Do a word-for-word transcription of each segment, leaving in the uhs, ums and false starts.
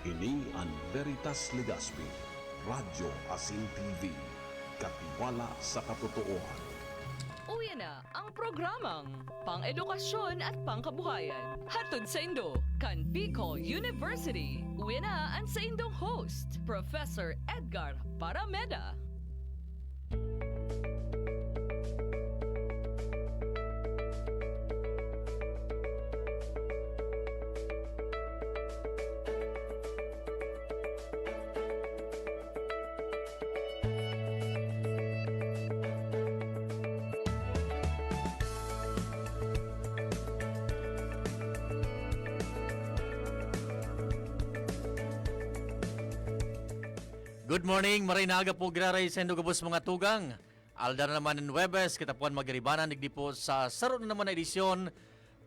Ini an Veritas Legazpi, Radyo asin T V, katiwala sa katotoohan. Uya na ang programang Pang-edukasyon at Pangkabuhayan. Hatod saindo kan Bicol University. Uya na an saindong host, Professor Edgar Parameda. Good morning, maray na aga po, giraray saindo gabos mga tugang. Aldaw na naman nin Huwebes, kita po an magiribanan digdi po sa saro na naman na edisyon,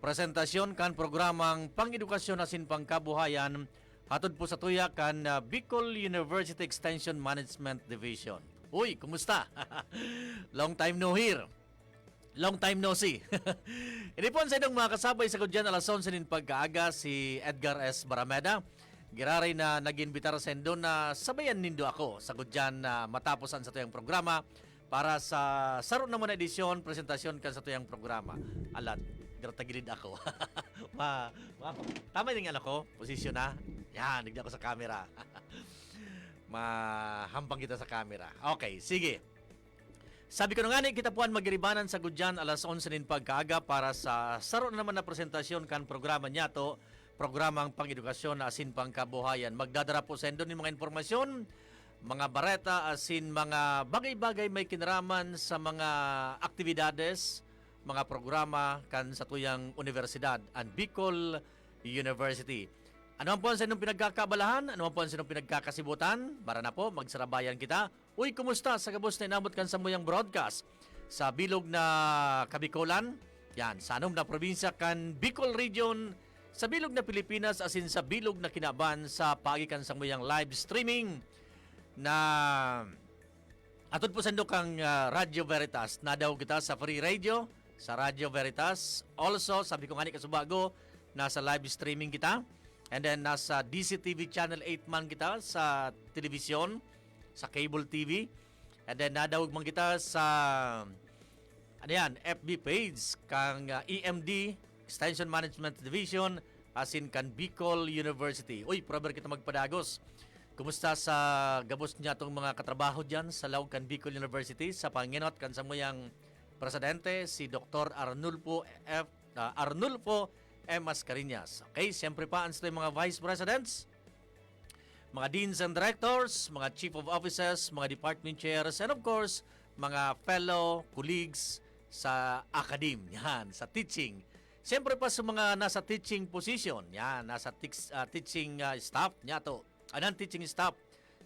presentasyon kan programang Pang-edukasyon asin Pangkabuhayan, hatod po sa tuya kan, ah, Bicol University Extension Management Division. Uy, kumusta? Long time no hear. Long time no see. Ini po an saindong mga kasabay sa gudyan alas onse nin pagkaaga, si Edgar S. Barameda. Giraray na nag-imbitar saindo na sabayan nindo ako sa gudyan na matapos an satuyang programa para sa saro naman na edisyon, presentasyon kan satuyang programa. Alat, gratagilid ako. Ma, ma, tama yung ano ko, posisyon na. Yan, digdi ako sa camera. Mahampang kita sa camera. Okay, sige. Sabi ko na ngani, kita po an magiribanan sa gudyan alas onse nin pagkaaga para sa saro na naman na presentasyon kan programa niyato, programang Pang-edukasyon asin Pangkabuhayan. Magdadara po saindo nin mga impormasyon, mga bareta asin mga bagay-bagay may kinaraman sa mga aktibidades, mga programa kan satuyang unibersidad, an Bicol University. Ano man po an saindong pinagkakaabalahan? Ano man po an saindong pinagkakasibutan? Bara na po, magsarabayan kita. Uy, kumusta sa gabos na inabot kan samuyang broadcast? Sa bilog na Kabikolan, yan, sa anom na probinsya kan Bicol Region, sa bilog na Pilipinas, asin sa bilog na kinaban sa paagi kan samuyang live streaming na atod po saindo kan, ah, Radyo Veritas. Nadaog kita sa Free Radio, sa Radyo Veritas. Also, sabi ko ngani kasubago, nasa live streaming kita. And then, nasa D C T V Channel eight man kita sa telebisyon, sa cable T V. And then, nadaog man kita sa, ano yan, F B page kang, ah, E M D, Extension Management Division, asin kan Bicol University. Uy, forever kita magpadagos. Kumusta sa gabos niyatong mga katrabaho diyan sa laog kan Bicol University, sa pangenot kan samuyang presidente, si Doktor Arnulfo F, ah, Arnulfo M Mascareñas? Okay, siyempre pa, ang sa mga vice presidents, mga deans and directors, mga chief of offices, mga department chairs, and of course, mga fellow colleagues sa academe, yan, sa teaching. Siyempre pa sa mga nasa teaching position, yan, nasa tix-, ah, teaching, ah, staff niyato. Anong teaching staff?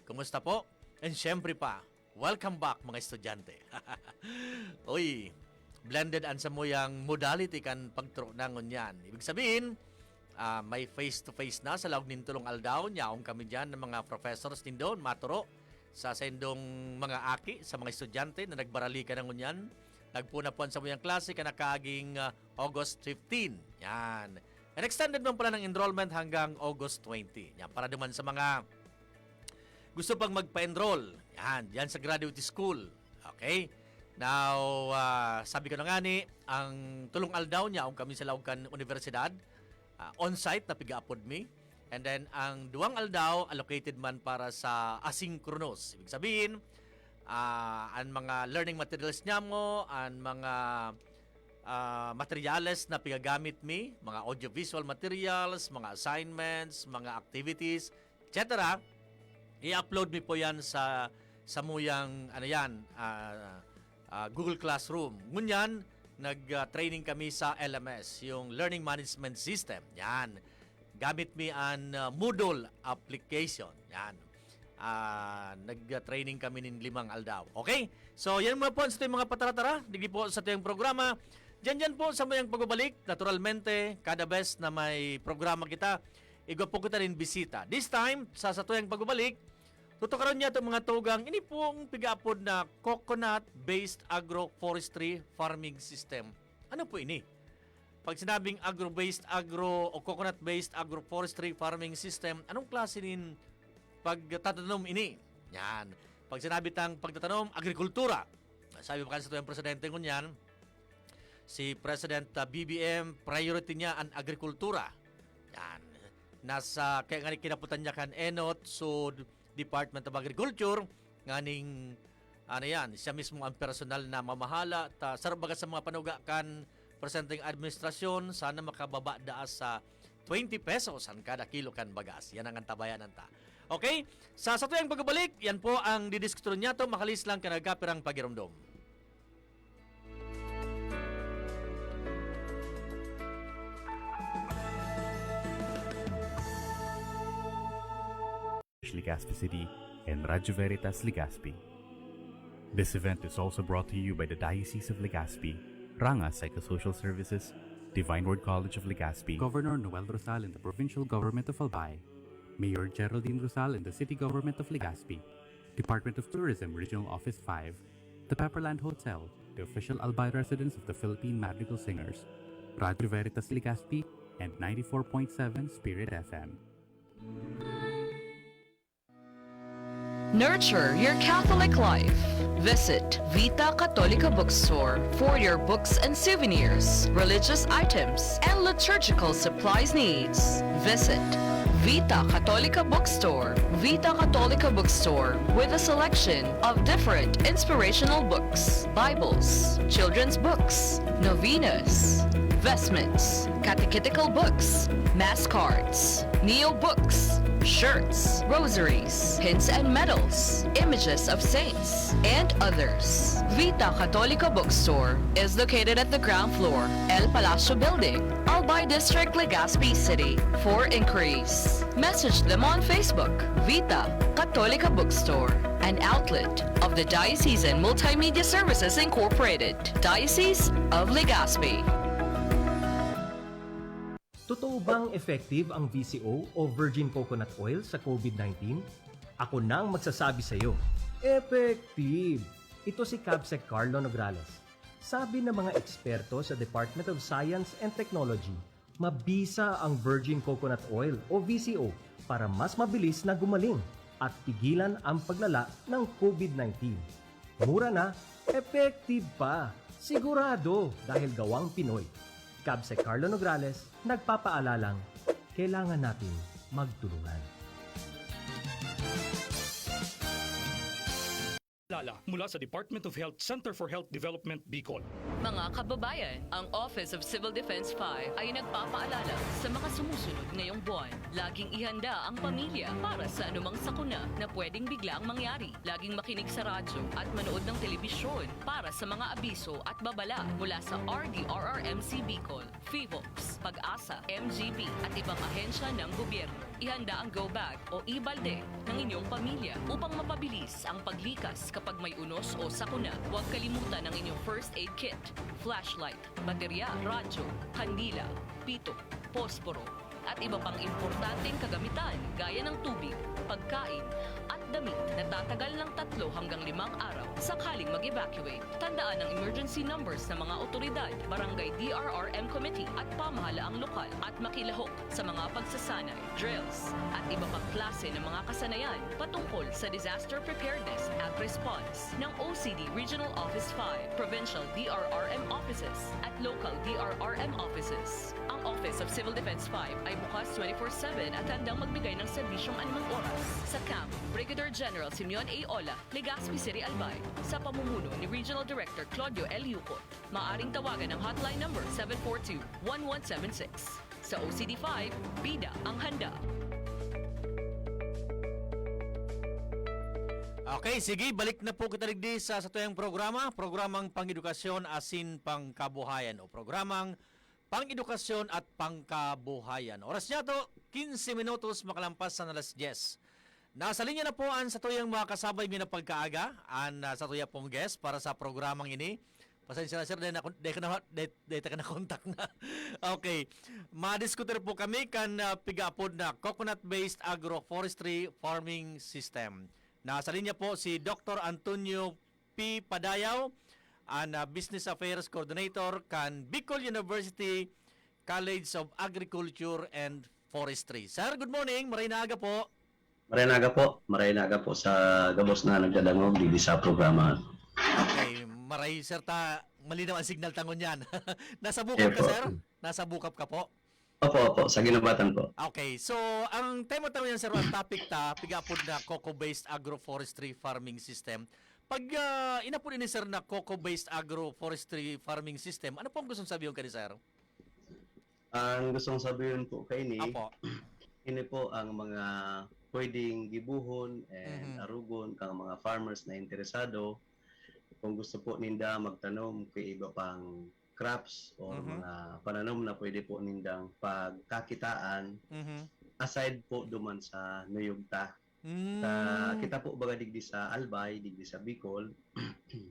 Kumusta po? And siyempre pa, welcome back, mga estudyante. Uy, blended an samuyang modality kan pagturo na ngunyan. Ibig sabihin, ah, may face-to-face na sa laog nin tolong aldaw. Yaon kami diyan ng mga professors nindon, maturo sa saindong mga aki, sa mga estudyante na nagbaralikan na ngunyan. Nagpuna po an samuyang klase kan nakaaging, ah, August fifteen. Yan. And extended man pala ng enrollment hanggang August twenty. Yan, para duman sa mga gusto pang magpa-enroll, yan, diyan sa graduate school. Okay? Now, ah, sabi ko na ngani, ang tolong aldaw niya, kung kami sa laog kan universidad, ah, on-site na piga-apod mi. And then, ang duwang aldaw, allocated man para sa asynchronous. Ibig sabihin, ah, ang mga learning materials niya mo, ang mga, ah, materyales na pigagamit mi, mga audiovisual materials, mga assignments, mga activities, et cetera, i-upload mi po yan sa, sa muyang, ano yan, ah, ah, Google Classroom. Ngunyan, nag, ah, training kami sa L M S, yung Learning Management System. Yan. Gamit mi an, ah, Moodle application. Yan. Ah, nag-training kami nin limang aldaw. Okay? So, yan muna po ang sa mga pataratara. Digdi po sa tuyang programa. Diyan, diyan po sa mayang pagbabalik. Naturalmente, kada bes na may programa kita, igwa po kita nin bisita. This time, sa satuyang pagbabalik, tutukaron niya itong mga tugang, ini pong pigaapod na coconut-based agroforestry farming system. Ano po ini? Pag sinabing agro-based, agro o coconut-based agroforestry farming system, anong klase nin pagtatanom ini? Yan. Pag sinabi tang pagtatanom, agrikultura. Sabi pa kan satuyang presidente ngunyan, si President, ah, B B M, priority niya an agrikultura. Yan. Nasa, kaya nga kinaputan niya kan enot, so Department of Agriculture, nganing, ano yan, siya mismo ang personal na mamahala. Ta, sa baga sa mga panuga kan presenteng administrasyon, sana makababa daa sa twenty pesos ang kada kilo kan bagas. Yan ang antabayanan ta. Okay? Sa satuyang pagbabalik, yan po ang didiskuturon niya to. Makalis lang ka nagkapirang pagiromdom. Legazpi City, and Radyo Veritas Legazpi. This event is also brought to you by the Diocese of Legazpi, Ranga Psychosocial Services, Divine Word College of Legazpi, Governor Noel Rosal and the Provincial Government of Albay, Mayor Geraldine Rosal and the City Government of Legazpi, Department of Tourism Regional Office five, the Pepperland Hotel, the official Albay residence of the Philippine Madrigal Singers, Radyo Veritas Legazpi, and ninety-four point seven Spirit F M. Nurture your Catholic life. Visit Vita Catholica Bookstore for your books and souvenirs, religious items, and liturgical supplies needs. Visit Vita Catholica Bookstore. Vita Catholica Bookstore, with a selection of different inspirational books, Bibles, children's books, novenas, vestments, catechetical books, mass cards, neo books, shirts, rosaries, pins and medals, images of saints, and others. Vita Catholica Bookstore is located at the ground floor, El Palacio Building, Albay District, Legazpi City. For inquiries, message them on Facebook. Vita Catholica Bookstore, an outlet of the Diocesan Multimedia Services Incorporated, Diocese of Legazpi. Totoo bang effective ang V C O o virgin coconut oil sa COVID nineteen? Ako nang magsasabi sa iyo, effective! Ito si Kabsec Carlo Nograles. Sabi ng mga eksperto sa Department of Science and Technology, mabisa ang virgin coconut oil o V C O para mas mabilis na gumaling at pigilan ang paglala ng COVID nineteen. Mura na, effective pa, sigurado dahil gawang Pinoy. Kabsec Carlo Nograles, nagpapaalalang kailangan natin magtulungan. Lala, mula sa Department of Health, Center for Health Development, Bicol. Mga kababayan, ang Office of Civil Defense five ay nagpapaalala sa mga sumusunod ngayong buwan. Laging ihanda ang pamilya para sa anumang sakuna na pwedeng biglang mangyari. Laging makinig sa radyo at manood ng telebisyon para sa mga abiso at babala mula sa R D R R M C Bicol, PHIVOLCS, PAGASA, M G B at ibang ahensya ng gobyerno. Ihanda ang go bag o e-balde ng inyong pamilya upang mapabilis ang paglikas kapag may unos o sakuna. Huwag kalimutan ang inyong first aid kit, flashlight, baterya, radyo, kandila, pitok, posporo, at iba pang importanteng kagamitan gaya ng tubig, pagkain, at damit na tatagal ng tatlo hanggang limang araw sakaling mag-evacuate. Tandaan ang emergency numbers ng mga otoridad, barangay D R R M committee at pamahalaang lokal at makilahok sa mga pagsasanay, drills, at iba pang klase ng mga kasanayan patungkol sa disaster preparedness at response ng O C D Regional Office five, Provincial D R R M offices at local D R R M offices. Ang Office of Civil Defense five ay bukas twenty-four seven at handang magbigay ng serbisyong anumang oras. Sa camp, Brigadier General Simeon A. Ola, Legazpi City, Albay, sa pamumuno ni Regional Director Claudio L. Yucot. Maaring tawagan ang hotline number seven four two, one one seven six. Sa O C D five, bida ang handa. Okay, sige, balik na po kita digdi sa satuyang programa, programang Pang-edukasyon asin Pangkabuhayan o programang Pang-edukasyon at Pangkabuhayan. Oras niya to, quince minutos makalampas sa alas diyes. Nasa linya na po ang satuyang mga kasabay mi na pagkaaga, an, ah, satuya pong guest para sa programang ini. Pasensya na, sir, dahil na, dahil ka na, dahil, dahil ka na kontak na. Okay. Madiskutir po kami kan, ah, pigaapod na coconut-based agroforestry farming system. Nasa linya po si Doktor Antonio P. Padayaw, an, ah, Business Affairs Coordinator kan Bicol University College of Agriculture and Forestry. Sir, good morning. Maray na aga po. Maray na aga po. Maray na aga po sa gabos na nagdadangog digdi sa programa. Okay, maray sir ta, malinaw ang signal ta ngunyan. Nasa bukab ka, sir? Nasa bukab ka po? Opo, opo. Sa ginubatan po. Okay, so ang tema ta ngunyan, sir, ang topic ta, pigapod na coco-based agroforestry farming system. Pag ah, inapod ini, sir, na coco-based agroforestry farming system, ano po ang gustong sabihon kani, sir? Ang gustong sabihin po kaini, Apo. ini po ang mga pwedeng gibuhon and Mhm. arugon kang mga farmers na interesado. Kung gusto po ninda magtanom kay iba pang crops or Mhm. mga pananom na pwede po nindang pagkakitaan Mhm. aside po duman sa nuyog ta. Sa Mm. kita po baga digdi sa Albay, digdi sa Bicol,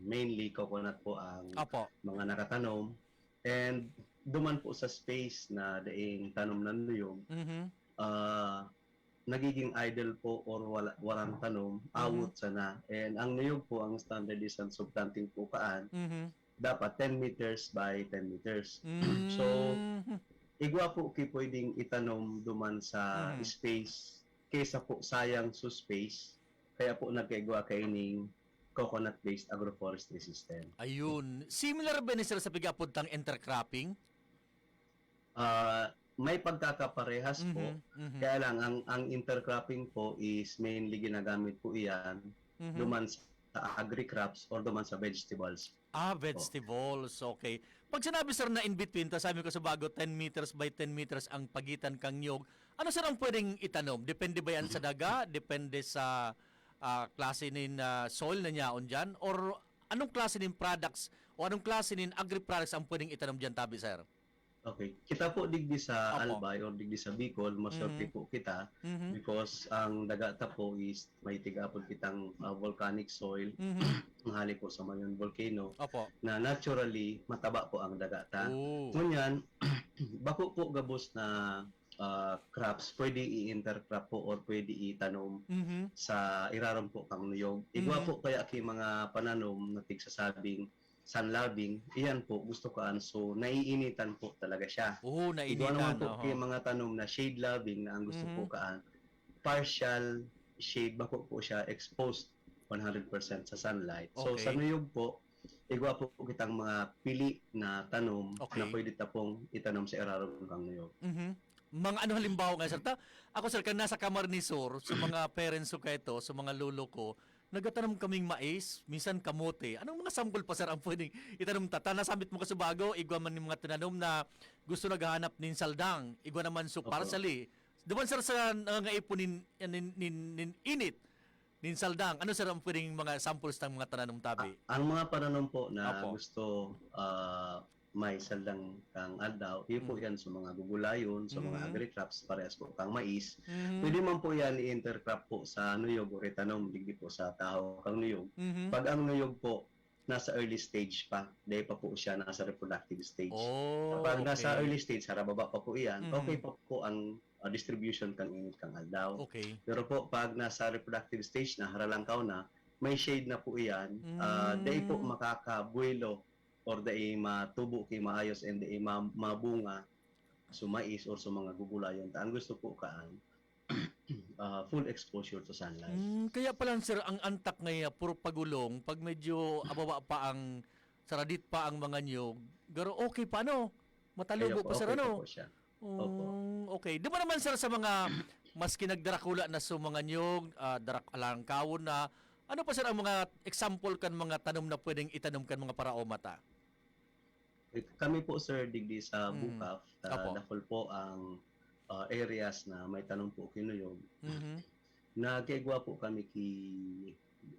mainly coconut po ang Apo. mga nakatanom. And duman po sa space na daing tanom na nuyog, Mhm. ah, nagiging idle po or wala, walang tanom, Mhm. awot sana. And ang nuyog po, ang standard is ang subplanting po kaan, Mhm. dapat ten meters by ten meters. Mm. So, igwa po ki pwedeng itanom duman sa Mhm. space kaysa po sayang sa space. Kaya po nagkaigwa kaining coconut-based agroforestry system. Ayun. Similar ba ni, sir, sa pigapod tang intercropping? Ah, may pagkakaparehas po. Mhm, mhm, Kaya lang, ang, ang intercropping po is mainly ginagamit po iyan mhm. duman sa agri-crops or duman sa vegetables. Ah, Po. vegetables. Okay. Pag sinabi, sir, na in between, ta sabi ko sa bago, ten meters by ten meters ang pagitan kang niyog. Ano, sir, ang pwedeng itanom? Depende ba yan sa daga? Depende sa ah, klase nin ah, soil na niyaon dyan? Or anong klase nin products o anong klase nin agri-products ang pwedeng itanom dyan, tabi, sir? Okay. Kita po digdi sa Opo. Albay or digdi sa Bicol, maswerte Mhm. po kita Mhm. because ang daga ta po is may tigapod kitang ah, volcanic soil, Mhm. ang hali po sa Mayon Volcano, Opo. na naturally mataba po ang daga ta. Oh. Ngunyan, bako po gabos na ah, crops pwede i-intercrop po or pwede itanom Mhm. sa irarom po kang nuyog. Igwa Mhm. po kaya ki mga pananom na tigsasabing sun loving, iyan po gusto kaan. So, naiinitan po talaga siya. Oo, Igwa naman nainitan. po Oho. ki mga tanom na shade loving na ang gusto po Mhm. kaan, partial shade, bako po siya exposed one hundred percent sa sunlight. So, sa Okay. nuyog po, igwa po kitang mga pili na tanom na Okay. pwede ta pong itanom sa irarom kang nuyog. Mhm. Mga ano halimbawa nga, sir? Ta, ako, sir, kan nasa Camarines Sur, sa mga parents ko kaito, sa mga lolo ko, nagatanom kaming mais, minsan kamote. Anong mga sample pa, sir, ang pwedeng itanom ta? Ta, nasambit mo kasubago, igwa man yung mga tinanom na gusto naghahanap nin saldang, igwa naman so Opo. parsley. Duman, sir, sa nangangaipon nin, nin, nin, nin init, nin saldang, ano, sir, ang pwedeng mga samples ng mga tananom, tabi? A- ang mga pananom po na Opo. gusto ah, may saldang kang aldaw, iyo po Mm. yan sa mga gugulayon, sa mga Mm. agri-crops, parehas po kang mais. Mhm. Pwede man po yan i-intercrop po sa nuyog o itanom, digdi po sa tahaw kang nuyog. Mhm. Pag ang nuyog po, nasa early stage pa, dahil pa po siya nasa reproductive stage. Oh, Pag nasa okay. early stage, harababa pa po iyan, Mhm. okay pa po ang ah, distribution kang init kang aldaw. Okay. Pero po, pag nasa reproductive stage na, haralangkaw na, may shade na po iyan, ah, dahil po Mm. makakabuelo or dahil matubo ki maayos and dahil ma- mabunga sa mais or sa mga gugulayon. Ta, ang gusto po kaan, ah, full exposure to sunlight. Mm, kaya pala, sir, ang antak ngay, ah, puro pagulong, pag medyo ababa pa ang, saradit pa ang mga niyog, garo okay pa, ano? Kaya Matalubo po, pa, sir, okay pa ano? po siya. Opo. Mm, okay. Di ba naman, sir, sa mga maski nagdarakula na sa mga niyog, ah, darak-, alangkawon na, ano pa, sir, ang mga example kan mga tanom na pwedeng itanom kan mga paraoma ta? Kami po, sir, digdi sa Mm. Bukaf, ah, Opo. dakul po ang ah, areas na may tanom po kinuyog. Mhm. Nagkaigwa po kami ki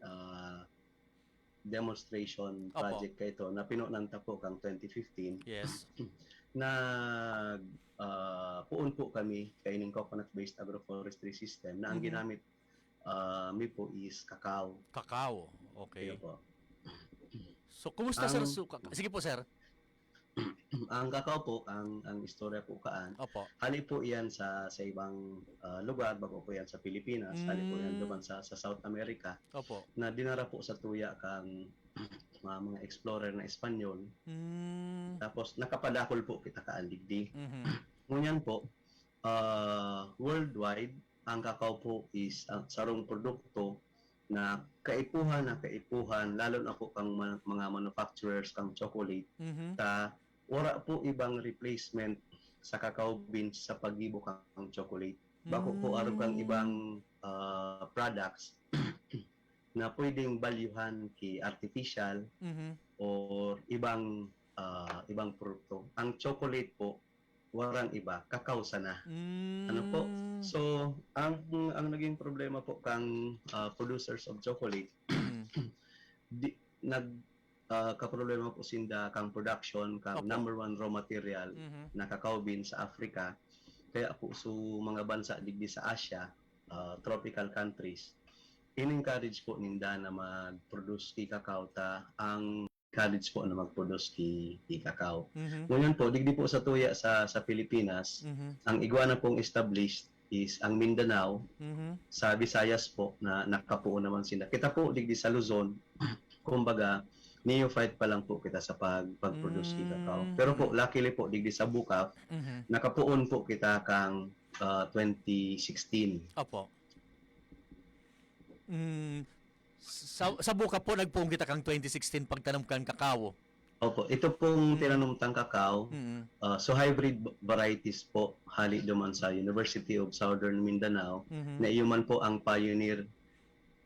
ah, demonstration Opo. project kaito na pinunan ta po kang twenty fifteen. Yes. Nag ah, puon po kami kaining coconut-based agroforestry system na ang Mhm. ginamit ah, mi po is cacao. Cacao. Iyo Okay. po. So, kumusta, sir? Ang So, ka- sige po, sir. Ang cacao po, ang ang istorya po kaan, Opo. hali po iyan sa sa ibang ah, lugar, bako po iyan sa Pilipinas, hali po iyan Mm. duman sa sa South America, Opo. na dinara po sa tuya kang mga, mga explorer na Espanyol. Mm. Tapos nakapadakol po kita kaandigdi. Mhm. Ngunyan po, ah, worldwide, ang kakao po is ang sarong produkto na kaipuhan na kaipuhan, lalo na po kang ma- mga manufacturers kang chocolate, Mhm. ta wala po ibang replacement sa cacao beans sa paggibo kang chocolate. Bako po Mm. arog kang ibang ah, products na pwedeng balyuhan ki artificial Mhm. or ibang ah, ibang produkto. Ang chocolate po, warang iba, kakao sana. Mm. Ano po? So, ang ang naging problema po kang ah, producers of chocolate, Mm. di, nag ah, kaproblema po sinda kang production, kang Opo. number one raw material Mhm. na cacao bean sa Africa. Kaya po, so mga bansa digdi sa Asia, ah, tropical countries, in-encourage po ninda na mag-produce ki cacao ta ang encourage po na mag-produce ki, ki cacao. Mhm. Ngunyan po, digdi po sa tuya sa, sa Pilipinas, Mhm. ang igwa na pong established is ang Mindanao, Mhm. sa Visayas po na nakapuon naman sila. Kita po digdi sa Luzon, kumbaga, neophyte pa lang po kita sa pag pag-produce ki cacao. Mm. Pero po, luckily po, digdi sa Bucaf, Mhm. nakapuon po kita kang ah, twenty sixteen. Opo. Mm, sa, sa Bucaf po, nagpoon kita kang twenty sixteen pagtanom kan cacao. Opo, ito pong Mm. tinanom tang cacao, Mm. ah, so hybrid varieties po, hali duman sa University of Southern Mindanao, Mhm. na iyo man po ang pioneer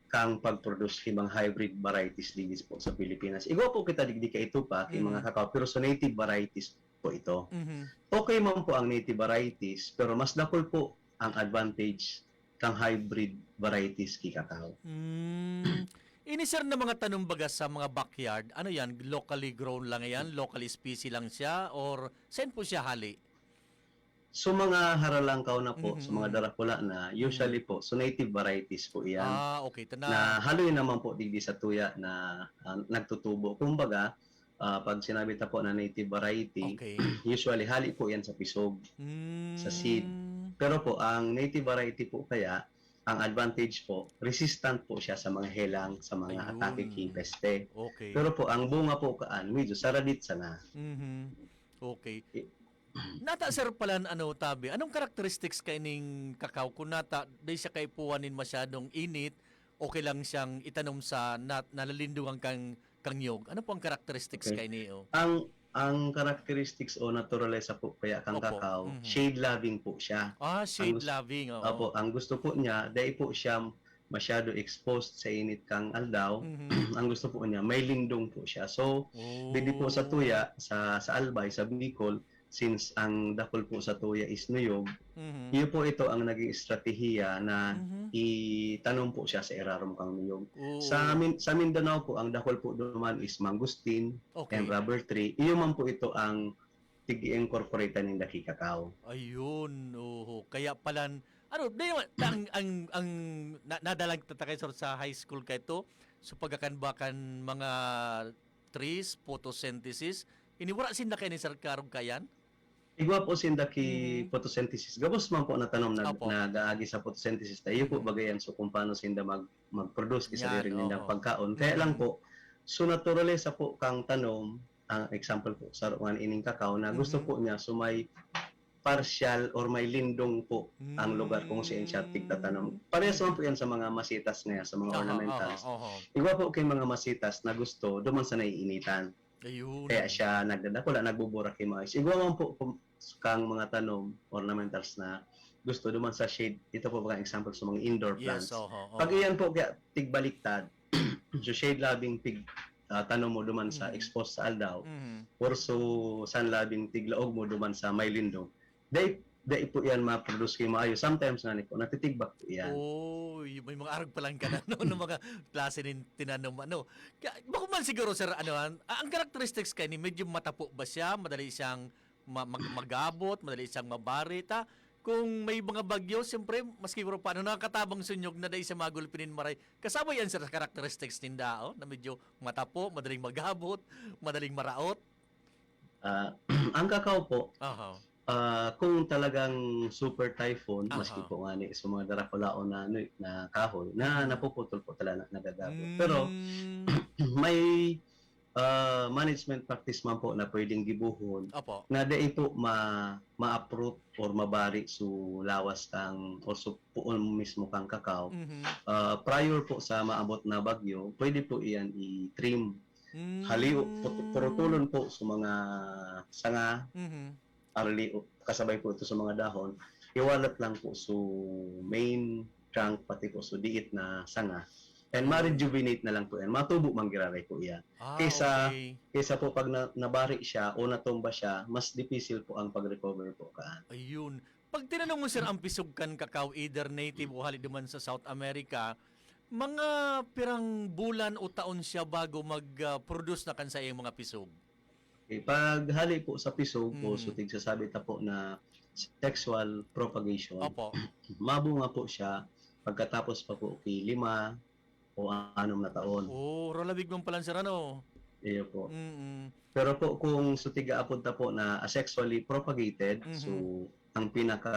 kang pag-produce ki mga hybrid varieties digdi po sa Pilipinas. Igwa po kita digdi kaito pa, ki Mhm. mga cacao, pero sa native varieties po ito. Mhm. Okay man po ang native varieties, pero mas dakul po ang advantage kang hybrid varieties ki cacao. Mm. Ini, sir, na mga tanom baga sa mga backyard, ano yan? Locally grown lang yan? Locally species lang siya? Or saan po siya hali? So mga haralangkaw na po, sa mga Mhm. darakula na, usually po, so native varieties po iyan. Ah, okay. Ito na. Na haloy naman po digdi sa tuya na ah, nagtutubo. Kumbaga, ah, pag sinabi ta po na native variety, Okay. usually hali po yan sa pisog, Mm. sa seed. Pero po, ang native variety po kaya, ang advantage po, resistant po siya sa mga helang, sa mga Ayun. atake ki peste. Okay. Pero po, ang bunga po kaan, medyo saradit sana. Mhm. Okay. I- Nata, sir, palan, ano, tabi, anong characteristics kaining cacao? Kung nata, dai siya kaipuhan nin masyadong init, okay lang siyang itanom sa nat-, nalalindungan kang, kang niyog. Ano po ang characteristics Okay. kaini, oh? Ang ang characteristics o naturalesa po kaya kang Opo. cacao, Mhm. shade loving po siya. Ah, Ang shade gusto, loving, oo. Opo, ang gusto po niya, dai po siya masyado exposed sa init kang aldaw. Mhm. Ang gusto po niya, may lindong po siya. So, Oh. digdi po sa tuya, sa, sa Albay, sa Bicol, since ang dakul po sa tuya is nuyog, Mhm. iyo po ito ang naging estratehiya na Mhm. itanom po siya sa irarom kang nuyog. Oo. Sa Min-, sa Mindanao po, ang dakul po duman is mangosteen Okay. and rubber tree. Iyo man po ito ang tig-incorporate ninda ki cacao. Ayun, oho. Kaya palan, ano, di naman, ang, ang, ang, na, nadalag tatakay sa, sa high school kaito, so pagkakan ba kan mga trees, photosynthesis, ini wala sinda kaya ni Sir Karog kayan? Igwa po sinda ki Mhm. photosynthesis. Gabos man po na tanom na, Opo. na gaagi sa photosynthesis. Tayo po Mhm. bagayan so kung paano sinda mag, mag-produce ki Yan, sadiri nindang oo. pagkaon. Kaya lang Mhm. po, so naturalesa po kang tanom, ang example po, saro nga ining cacao na gusto Mhm. po niya, so may partial or may lindong po ang lugar kung saan siya Mm. tigtatanom. Parehas naman po yan sa mga masitas ngayon, sa mga Aha, ornamentals. aha, oho. Igwa po kay mga masitas na gusto duman sa naiinitan. Ayun. Kaya siya nagdadakula, nagbuburak yung mga is. Igwa man po kung, kang mga tanom, ornamentals na gusto duman sa shade. Ito po mga example sa mga indoor Yes, plants. oho, oho. Pag iyan po, kaya tigbaliktad, so shade loving tig ah, tanom mo duman sa Mhm. exposed sa aldaw, Mhm. or so sun loving tiglaog mo duman sa may lindong. Dai, dai po iyan ma-produce kayo maayo. Sometimes nga ni po, natitigbak po iyan. Oh, y-, may mga arog pa lang ka na, no, ng mga klase nin tinanom, ano. Kaya, bako man siguro, sir, ano, ang, ang characteristics kay ni, medyo matapo ba siya? Madali siyang ma-, mag-, magabot, madali siyang mabari, ta? Kung may mga bagyo, siyempre, maski siguro paano, nakakatabang sunyog na dai siya magulpinin maray. Kasabay yan, sir, sa characteristics ninda, oh, na medyo matapo, madaling magabot, madaling maraot. Ah, ang cacao po, Aha. ah, kung talagang super typhoon, Aha. maski po nga ni sa mga darakulaon na, ano, na kahoy, na Mhm. napuputol po talaga, nagagabot. Mm. Pero may ah, management practice man po na pwedeng gibohon Opo. na dai po ma ma-uproot or mabari su lawas kang or su puon mismo kang kakao. Mhm. Ah, prior po sa maabot na bagyo, pwede po iyan i-trim. Hmm. Halio, put purutulon po su mga sanga, Mhm. arli o kasabay po ito sa mga dahon, iwalat lang po su main trunk, pati po su diit na sanga. And Mm. ma-rejuvenate na lang po yan. Matubo man giraray po yan. Ah, Kaysa, okay. kaysa po pag na, nabari siya o natumba siya, mas dipisil po ang pag-recover po kaan. Ayun. Pag tinanong mo, sir, ang pisog kan kakao, either native o hali duman sa South America, mga pirang bulan o taon siya bago mag, ah, produce na kan saiyang mga pisog? Okay, pag hali po sa pisog o Mm. su tigsasabi ta po na sexual propagation, Opo. mabunga po siya pagkatapos pa po ki lima o anom na taon. Oh, ralawig man palan, sir, ano? Iyo po. Mm. Pero po kung su tig-aapod ta po na asexually propagated, Mhm. so ang pinaka,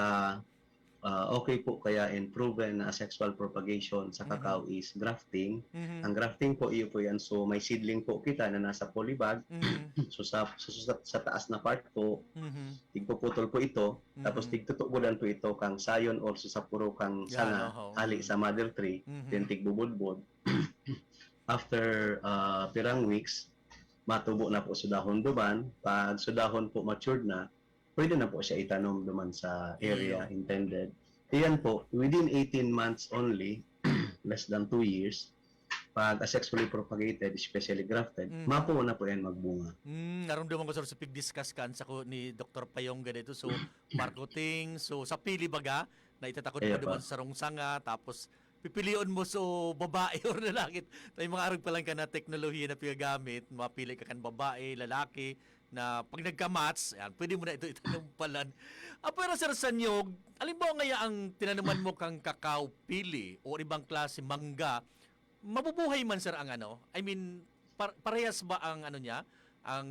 ah, okay po kaya and proven na asexual propagation sa Mhm. kakao is grafting. Mhm. Ang grafting po, iyo po yan. So may seedling po kita na nasa polybag. Mhm. So sa, sa, sa, sa taas na part po, Mhm. tigpuputol po ito, tapos Mhm. tigtutubodan po ito kang sayon or su sapuro kang Yan, sanga, oho. hali Mm. sa mother tree, Mhm. then tigbubudbod. After, ah, pirang weeks, matubo na po su dahon duman. Pag su dahon po matured na, pwede na po siya itanom duman sa area Iyo. intended. Iyan po, within eighteen months only, less than two years, pag asexually propagated, especially grafted, Mm. mapuo na po yan magbunga. Mm, narumduman ko, sir, sa pig-discuss kan sako ni Doktor Payong ganito. So, marketing, so, sa pili baga, na itatakod Kaya mo duman pa. sa sarong sanga, tapos pipilion mo, so, babae or lalaki. May mga arog pa lang ka na teknolohiya na pinagamit, mapili ka kan babae, lalaki, na pag nagka-match, yan, pwede mo na ito itanom palan. Ah, pero, sir, sa niyog, halimbawa ngaya ang tinanuman mo kang kakao, pili, o ibang klase, mangga, mabubuhay man, sir, ang ano? I mean, par parehas ba ang ano niya, ang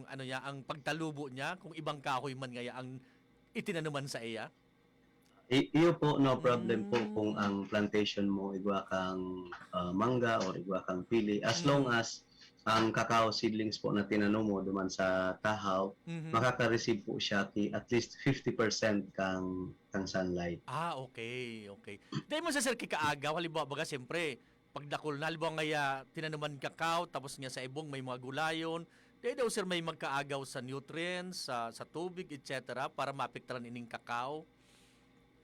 ano niya, ang pagtalubo niya kung ibang kahoy man ngaya ang itinanuman saiya? I iyo po, no problem po kung Hmm. ang plantation mo igwa kang, ah, mangga or igwa kang pili, as long Hmm. as ang cacao seedlings po na tinanom mo duman sa tahaw, Mhm. makaka-receive po siya ki at least fifty percent kang, kang sunlight. Ah, okay, okay. Dai man siya, sir, ki kaagaw, halimbawa, baga, siyempre, pagdakul na, halimbawa ngaya, tinanuman cacao, tapos nga sa ibong may mga gulayon, dai daw, sir, may magkaagaw sa nutrients, sa, sa tubig, et cetera, para maapektaran ining cacao?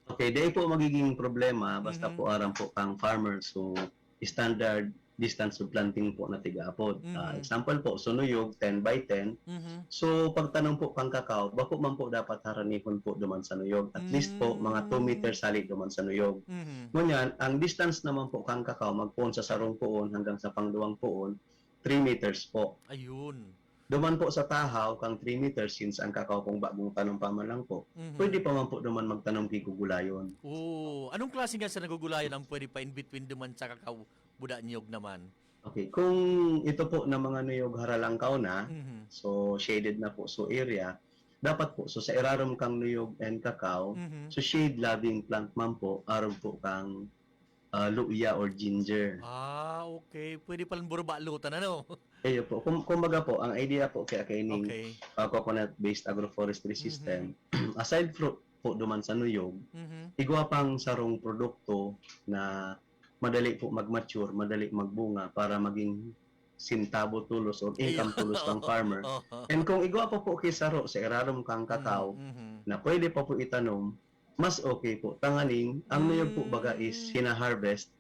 Okay, dai po magiging problema, basta Mhm. po aram po kang farmer, so standard distance of planting po na tigaapod. Ah, Mhm. example po, so nuyog, ten by ten. Mhm. So, pagtanom po kang cacao, bako man po dapat haranihon po duman sa nuyog. At least po, mga two Hmm. meters hali duman sa nuyog. Mhm. Ngunyan, ang distance naman po kang cacao, magpoon sa sarong poon hanggang sa pangduwang poon, three meters po. Ayun. Duman po sa tahaw, kang three meters, since ang cacao kung bagong tanom pa man lang po, Mhm. pwede pa man po duman magtanom ki gugulayon. Oo. Anong klase nga sa nagugulayon ang pwede pa in between duman sa cacao, buda niyog naman? Okay, kung ito po na mga nuyog haralangkaw na, Mhm. so shaded na po so area, dapat po, so sa irarom kang nuyog and cacao, Mhm. so shade loving plant man po, arog po kang, ah, luya or ginger. Ah, okay. Pwede palang burbalutan, ano? Iyo po. Kum kumbaga po, ang idea po kaya kaining, Okay. ah, coconut-based agroforestry Mhm. system, aside fro po duman sa nuyog, Mhm. igwa pang sarong produkto na madali po mag-mature, madali magbunga para maging sentabo tulos or income Ayun. tulos kang farmer. Oo. And kung igwa pa po ki saro sa irarom kang cacao Mm, mhm. na pwede pa po itanom, mas okay po. Tanganing, ang niyog po baga is Hmm. hina-harvest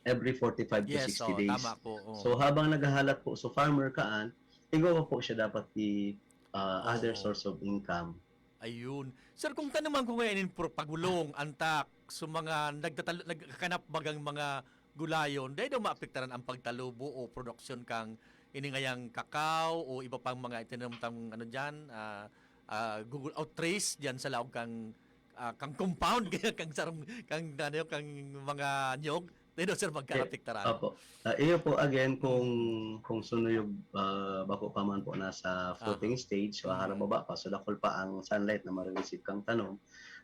every forty-five to Yes, sixty oo, days. tama po, oo. So, habang naghahalat po so farmer kaan, igwa pa po siya dapat i, ah, other Oo. source of income. Ayun. Sir, kung tanuman ko ngayon in pro pagulong, antak, so mga nagtatal nagkakanap bagang mga gulayon, dai daw maapektaran ang pagtalubo o produksyon kang ini ngayang kakao o iba pang mga itinanom tang ano diyan, ah, ah, gugul o trace diyan sa laog kang, ah, kang compound, kaya kang sarong kang ano, kang mga niyog? Dai daw, sir, Eh, magkaapektaran? opo. Ah, iyo po, again, kung, Mm. kung sunuyog, ah, bako pa man po nasa fruiting Aha. stage, so Mm. harababa pa, so dakul pa ang sunlight na mare-receive kang tanom,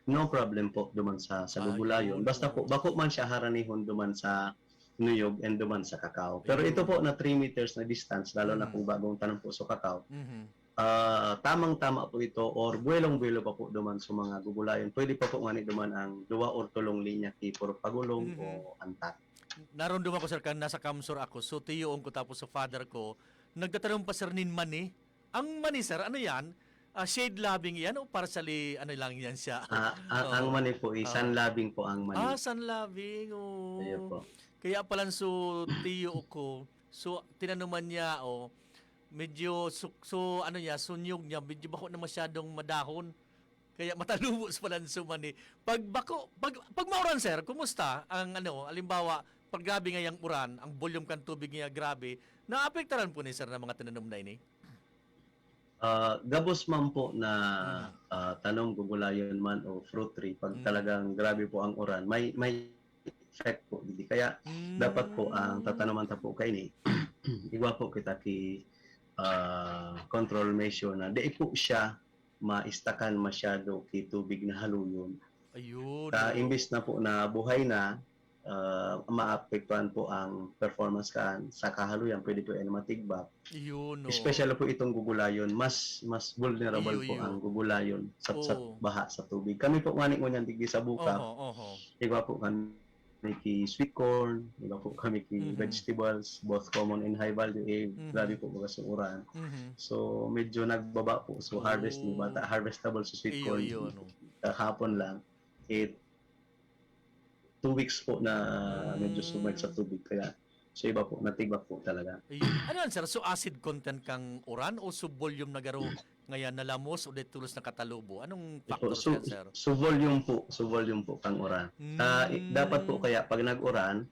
no problem po duman sa, sa gugulayon. Ayun, Basta po, oo. bako man siya haranihon duman sa, niyog and duman sa kakao. Pero ito Ayun. po na three meters na distance, lalo na Mm. kung bagong tanom po sa kakao, Mhm. ah, tamang-tama po ito or buwelong-buwelo pa po duman sa mga gugulayon. Pwede pa po ngani duman ang duwa or tulong linya ki puro pagulong Mhm. o antat. Narunduman ko, sir, kan nasa Kamsur ako. So, tiyoon ko tapos sa father ko, nagtatanom pa, sir, nin mani. Ang mani, sir, ano yan? Ah, shade loving yan o partially, ano lang yan siya? Ah, ang, ang Oo. mani po, eh, Oo. sunloving po ang mani. Ah, sunloving, oo. Ayun po. Kaya palan so, tiyo ko, so, tinanuman niya, oh, medyo, so, so, ano niya, sunyog niya, medyo bako na masyadong madahon. Kaya matalubo sa palan so mani. Pag bako, pag, pag mauran, sir, kumusta ang, ano, halimbawa, pag grabe ngayang uran, ang volume kan tubig niya grabe, naapektaran po ni, sir, ng mga tinanom na ini? Ah, gabos man po na, Mm. ah, tanom, gugulayon man o fruit tree, pag Mm. talagang grabe po ang uran, may, may effect po, di kaya Mm. dapat po ang tatanoman ta po kaini, igwa po kita ki, ah, control measure na di po siya maistakan masyado ki tubig na haluyon. Ayun, Ta oo. imbis na po na buhay na, ah, maapektuhan po ang performance kan sa kahaluyan, pwede po yan matigbak. Iyon, no? Especially po itong gugulayon, mas, mas vulnerable Iyo, po iyo. ang gugulayon sa, sa Oo. baha, sa tubig. Kami po, ngani ngunyan digdi sa Bukak, Oho, oho. iba po kami ki sweet corn, iba po kami ki Mhm. vegetables, both common and high value, eh, Mhm. grabe po baga sa uran. Mhm. So, medyo nagbaba po. So, harvest ni Oh. bata, harvestable sa sweet Iyo, corn. iyo, no? Kahapon lang, it two weeks po na medyo sumagad sa Mm. tubig. Kaya, so iba po, natigbak po talaga. Ayun. Ano yan, sir? So, acid content kang uran o so volume na garo ngayon nalamos o di tolos nakatalubo? Anong Ito, factors so, yan, sir? so volume po, so volume po kang uran. Ah, i-, dapat po Mm. kaya pag nag-uran,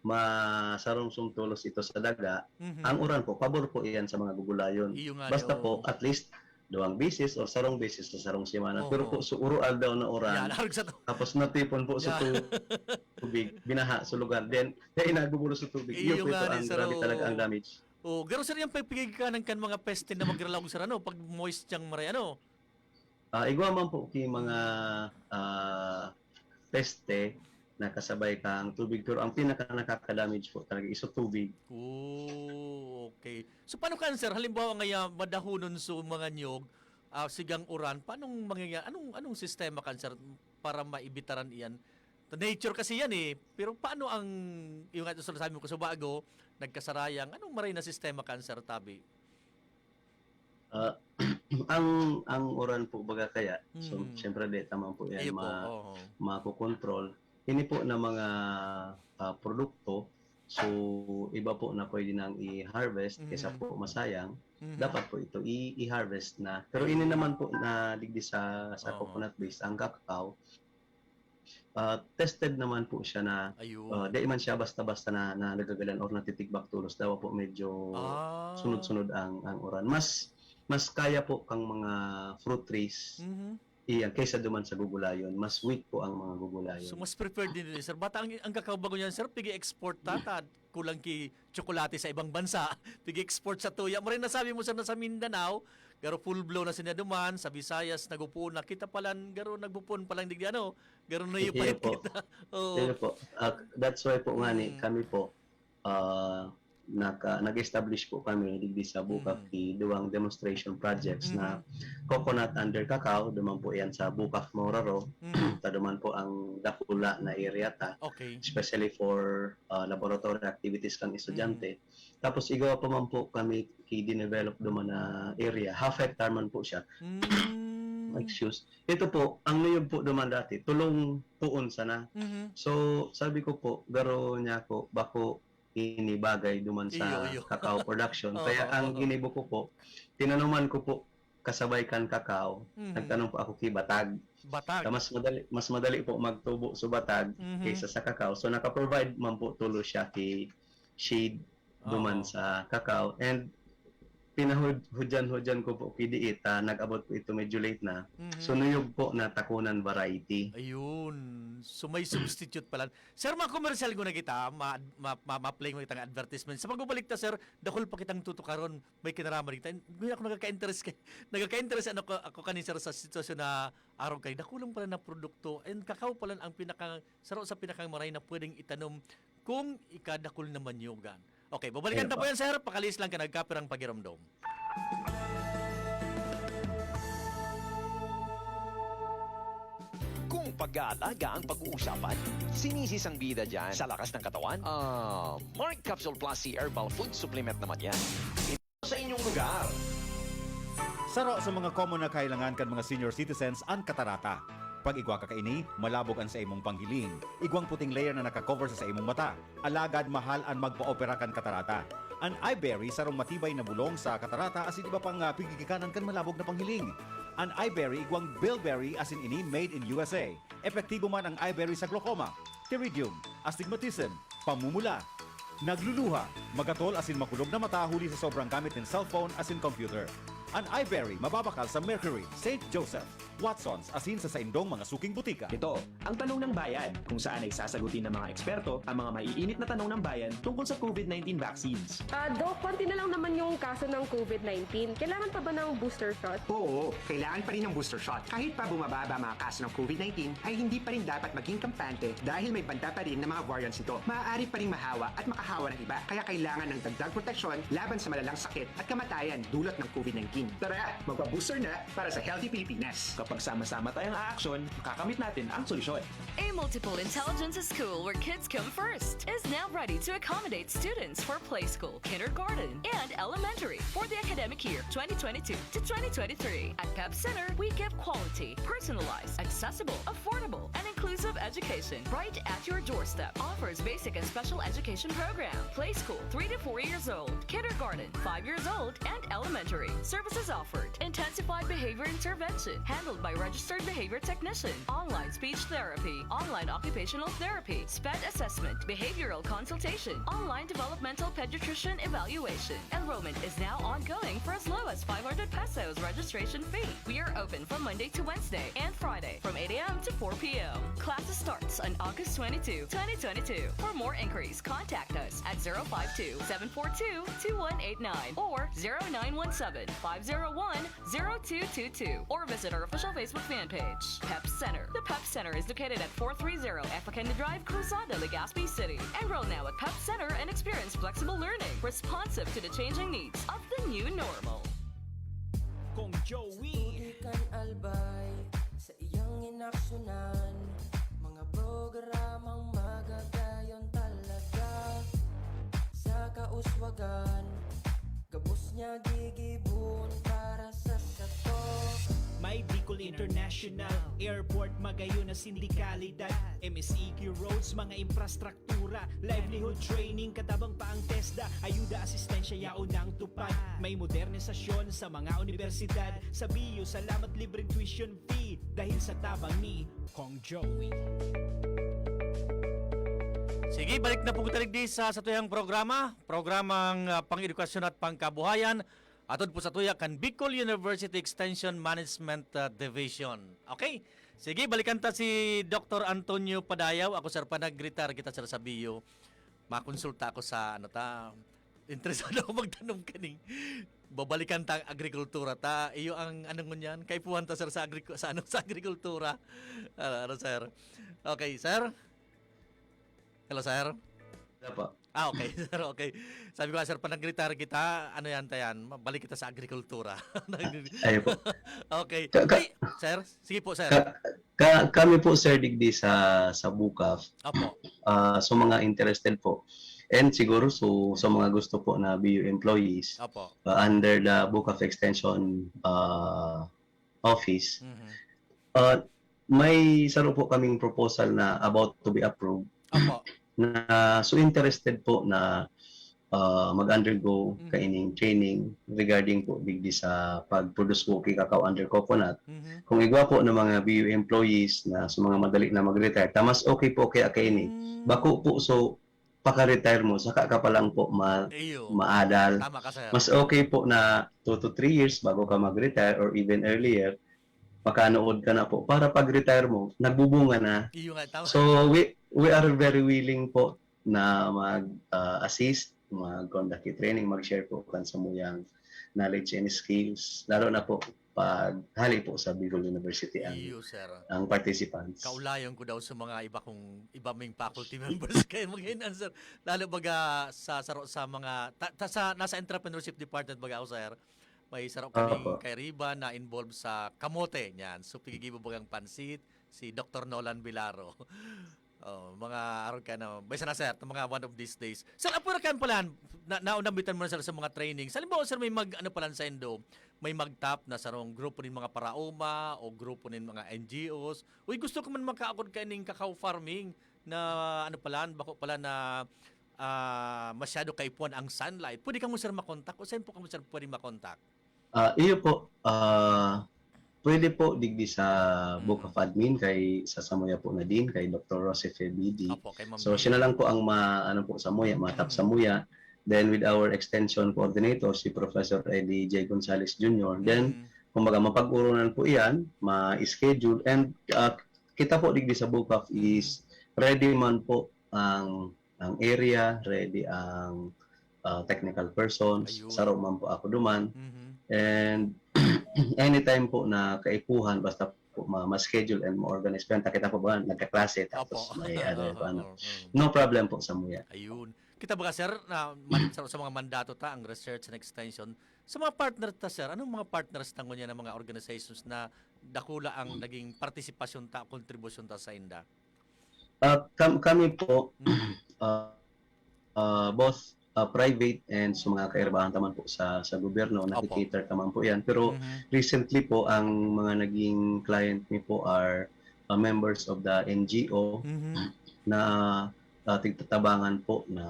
masarong sumtolos ito sa daga. Mhm. Ang uran po, pabor po iyan sa mga gugulayon. Iyo nga, Basta oo. po, at least, duwang beses o sarong beses sa sarong semana. Pero Oho. po, so, uro aldaw na uran, Yan, arog sa to. tapos natipon po sa Yeah. tu-, tubig, binaha sa lugar. Then, kaya nagugulo sa tubig. Iyo Iyo po nga ito ni ang sir, grabe talaga ang oo. damage. Oh, garo sir, yung pagpigay ka ng kan mga peste na magralaog, sir, ano, pag moist siyang maray, ano? Ah, igwa man po ki mga, ah, peste na kasabay kang tubig, pero ang pinaka nakaka-damage po talaga is sa tubig. Oh, okay. So, paano kan, sir? Halimbawa ngaya, madahonon so mga niyog, ah, sigang uran, paanong mangyaya-, anong, anong sistema kan, sir, para maibitaran iyan? Nature kasi yan, eh. Pero paano ang, yung nga, sabi mo, sa bago, nagkasarayang, anong maray na sistema kan, sir, tabi? Ah, ang, ang uran po baga kaya, so, Mm. siyempre, di taman po yan Iyo po, ma-, oo. makokontrol. Ini po na mga, ah, produkto, so, iba po na pwede nang i-harvest kaysa Mhm. po masayang, Mhm. dapat po ito i-, i-harvest na. Pero ini Ayun. naman po na digdi sa, sa Oo. coconut base, ang cacao, ah, tested naman po siya na, Ayun. ah, di man siya basta-basta na, na nagagalan or natitigbak tolos. Dawa po medyo Ah. sunod-sunod ang, ang uran. Mas, mas kaya po kang mga fruit trees, Mhm. iyan, kaysa duman sa gugulayon. Mas weak po ang mga gugulayon. So, mas preferred din, sir. Bata ang, ang cacao bago niyan, sir, pigi-export ta, ta, kulang ki tsokolate sa ibang bansa. Pigi-export sa tuya. Maray na sabi mo, sir, na sa Mindanao, garo full blow na sinaduman, sa Visayas, nagupuon na. Kita palan, garo nagpupuon palan digdi, ano, garo na Sige po. kita. Oo. Sige po. Ah, that's why po nga ni Mm. kami po, ah, naka-, nag-establish po kami digdi sa Bukak Mm. ki duwang demonstration projects na Mm. coconut under cacao, duman po yan sa Bukak, Mauraro. Mm. Ta duman po ang dakula na area ta, Okay. especially for, ah, laboratory activities kan estudyante. Mm. Tapos igawa pa man po kami ki dinevelop duman na area, half hectare man po siya. Mm. Excuse. Ito po, ang niyog po duman dati, tulong puon sana. Mhm. So, sabi ko po, garo niya ako, bako ini bagay duman sa Iyo, iyo. cacao production. Oo, Kaya ang oo. ginibo ko po, tinanuman ko po kasabay kan cacao, Mhm. nagtanom po ako ki batag. Batag. Kaya mas madali, mas madali po magtubo sa batag Mhm. kaysa sa cacao. So, naka-provide man po tulos siya ki shade duman Oo. sa cacao. And pinahud-, hudyan-hudyan ko po ki diit, ah, nag-abot po ito medyo late na. Mhm. So, niyog po na takunan variety. Ayun. So, may substitute pala. Sir, mga komersyal ko na kita, ma-, ma-, ma-, ma-play mo kitang advertisement. Sa pagbabalik ta, sir, dakul pa kitang tutukaron, may kinaraman kita. Ngayon ako nagkaka-interest kay, nagkaka-interest ano ko, ako kanin, sir, sa sitwasyon na araw kay dakulang pala na produkto. And cacao pala ang pinaka, saro sa pinakang maray na pwedeng itanom kung ikadakul na manyugan. Okay, babalikan ta po yan, sir. Pakalihis lang kan nagkapirang pagiromdom. Kung pag-aalaga ang pag-uusapan, sinisis ang bida dyan sa lakas ng katawan? Ah, Mark Capsule Plus C Herbal Food Supplement naman yan. Ito sa inyong lugar. Saro sa mga common na kailangan kan mga senior citizens an katarata. Pag igwa ka kaini, malabog an sa imong panghiling. Igwang puting layer na nakakover sa, sa imong mata. Alagad mahal an magpaopera kan katarata. An Iberry sarong matibay na bulong sa katarata asin iba pang ah, pigigikanan kan malabog na panghiling. An Iberry igwang bilberry asin ini made in U S A. Epektibo man ang Iberry sa glaucoma, pterygium, astigmatism, pamumula, nagluluha, magatol asin makulog na mata huli sa sobrang gamit nin cellphone asin computer. An Iberry mababakal sa Mercury, Saint Joseph, Watsons asin sa saindong mga suking butika. Ito, ang Tanong ng Bayan, kung saan ay sasagutin ng mga eksperto ang mga maiinit na tanong ng bayan tungkol sa COVID nineteen vaccines. Ah, Doc, konti na lang naman yung kaso ng COVID nineteen. Kailangan pa ba ng booster shot? Oo, kailangan pa rin ng booster shot. Kahit pa bumababa ang mga kaso ng COVID nineteen, ay hindi pa rin dapat maging kampante dahil may banta pa rin ng mga variants nito. Maaari pa rin mahawa at makahawa ng iba. Kaya kailangan ng dagdag proteksyon laban sa malalang sakit at kamatayan dulot ng COVID nineteen. Tara, magpa-booster na para sa healthy Pilipinas. Kapag sama-sama tayong aaksyon, makakamit natin ang solusyon. A multiple intelligence school where kids come first is now ready to accommodate students for play school, kindergarten, and elementary for the academic year twenty twenty-two to twenty twenty-three. At Pep Center, we give quality, personalized, accessible, affordable, and inclusive education right at your doorstep. Offers basic and special education program, play school three to four years old, kindergarten five years old, and elementary. Services offered: intensified behavior intervention handled by registered behavior technician, online speech therapy, online occupational therapy, SPED assessment, behavioral consultation, online developmental pediatrician evaluation. Enrollment is now ongoing for as low as five hundred pesos registration fee. We are open from Monday to Wednesday and Friday from eight a.m. to four p.m. Classes starts on August twenty-two, twenty twenty-two. For more inquiries, contact us at zero five two, seven four two, two one eight nine or zero nine one seven, five zero one, zero two two two or visit our official Facebook fan page, Pep Center. The Pep Center is located at four three zero Efakenda Drive, Cruzada, Legazpi City. Enroll now at Pep Center and experience flexible learning, responsive to the changing needs of the new normal. Kong Joey. Tugi kan albay sa iyang inaksyonan. Mga programang magagayon talaga sa kauswagan. Gabos niya gigibon para sa sato. May Bicol International Airport, magayon na sindikalidad, M S E Q roads, mga infrastruktura, livelihood training, katabang pa ang TESDA, ayuda, asistensya, yaon na ang tupad. May modernisasyon sa mga universidad, sa B U, salamat libreng tuition fee dahil sa tabang ni Kong Joey. Sige, balik na po kita digdi sa satuyang programa, programang ah, pang-edukasyon at pangkabuhayan, atod po sa tuya kan Bicol University Extension Management ah, Division. Okay? Sige, balikan ta si Doktor Antonio Padayaw. Ako, sir, pa nag-retire kita, sir, sa B U. Makonsulta ako sa, ano ta, interesado ako magtanom kaning babalikan ta ang agrikultura ta. Iyo ang, ano ngunyan, kaipuhan ta, sir, sa agriku-, sa, ano, sa agrikultura. Ah, ano, sir? Okay, sir? Hello, sir? Wala po. Ah, okay, sir, okay. Sabi ko, "Ah, sir, pa nag-retire kita, ano yan, ta yan, balik kita sa agrikultura." Ayun po. Okay. Ka- ka- Ay, sir? Sige po, sir. Ka- ka- kami po, sir, digdi sa, sa BUCAF, Opo. ah, so mga interested po, and siguro so, sa mga gusto po na B U employees, Opo. ah, under the BUCAF Extension ah, Office, Mhm. ah, may saro po kaming proposal na about to be approved Opo. na so interested po na ah, mag-undergo Mhm. kaining training regarding po digdi sa pag-produce cookie cacao under coconut. Mhm. Kung igwa po ng mga B U employees na sa mga madali na mag-retire, ta mas okay po kaya kaini. Mm. Bako po so paka-retire mo, saka ka pa lang po ma- Iyo. maadal. Tama ka, sir. Mas okay po na two to three years bago ka mag-retire or even earlier, makanood ka na po para pag-retire mo, nagbubunga na. Iyo nga, tama. So we we are very willing po na mag ah, assist, mag-conduct yung training, mag-share po kan samuyang knowledge and skills, lalo na po paghali po sa Bicol University ang, Iyo, sir. ang participants. Kaulayon ko daw sa mga iba kong, iba ming faculty members kay mga answer. Lalo baga sa, sa, sa mga, ta, ta, sa, nasa entrepreneurship department baga ako, sir. May saro kaming Opo. kairiba na involved sa kamote niyan. So, pigigibo bagang pansit, si Doctor Nolan Bilaro. Oh, mga aron ka na, basta na, sir, itong mga one of these days. Sir, apo na kayo pala, na, naunambitan mo na, sir, sa mga training. Sa halimbawa, sir, may mag, ano pala sa indo, may magtap na sarong grupo nin mga paraoma o grupo nin mga N G Os. Uy, gusto ko man makaakod ka ning cacao farming na, ano pala, bako pala na ah, masyado kaipuhan ang sunlight. Pwede kamo, sir, makontak? O saan po kamo, sir, pwede makontak? Ah, iyo po, ah, pwede po digdi sa Book of Admin kay sa samuya po na din kay Doctor Rosefe B D. Opo, kay Ma'am So B. Siya na lang po ang ma, ano po samuya, matap Mhm. samuya. Then with our extension coordinator si Professor Eddie J Gonzalez Junior. Then Mhm. kumbaga mapag-urunan po iyan, ma-schedule, and ah, kita po digdi sa Book of is ready man po ang ang area, ready ang ah, technical persons, Ayun. Saro man po ako duman. Mhm. And anytime po na kaipuhan, basta po ma, ma-schedule and ma-organize po yan. Takita po ba, nagkaklase, tapos Opo. may ano, Oo, ano. oo, oo. No problem po sa muya. Ayun. Kita ba, sir, na man, sa, sa mga mandato ta, ang research and extension, sa mga partner ta, sir, anong mga partners ta ngunyan na mga organizations na dakula ang naging partisipasyon ta, kontribusyon ta sa inda? Ah, kam, kami po, Mhm. ah, ah, both ah, private and sa mga kairbahan taman po sa, sa gobyerno, Opo. nakikater taman po yan. Pero Mhm. recently po, ang mga naging client mi po are ah, members of the N G O Mhm. na ah, tigtatabangan po na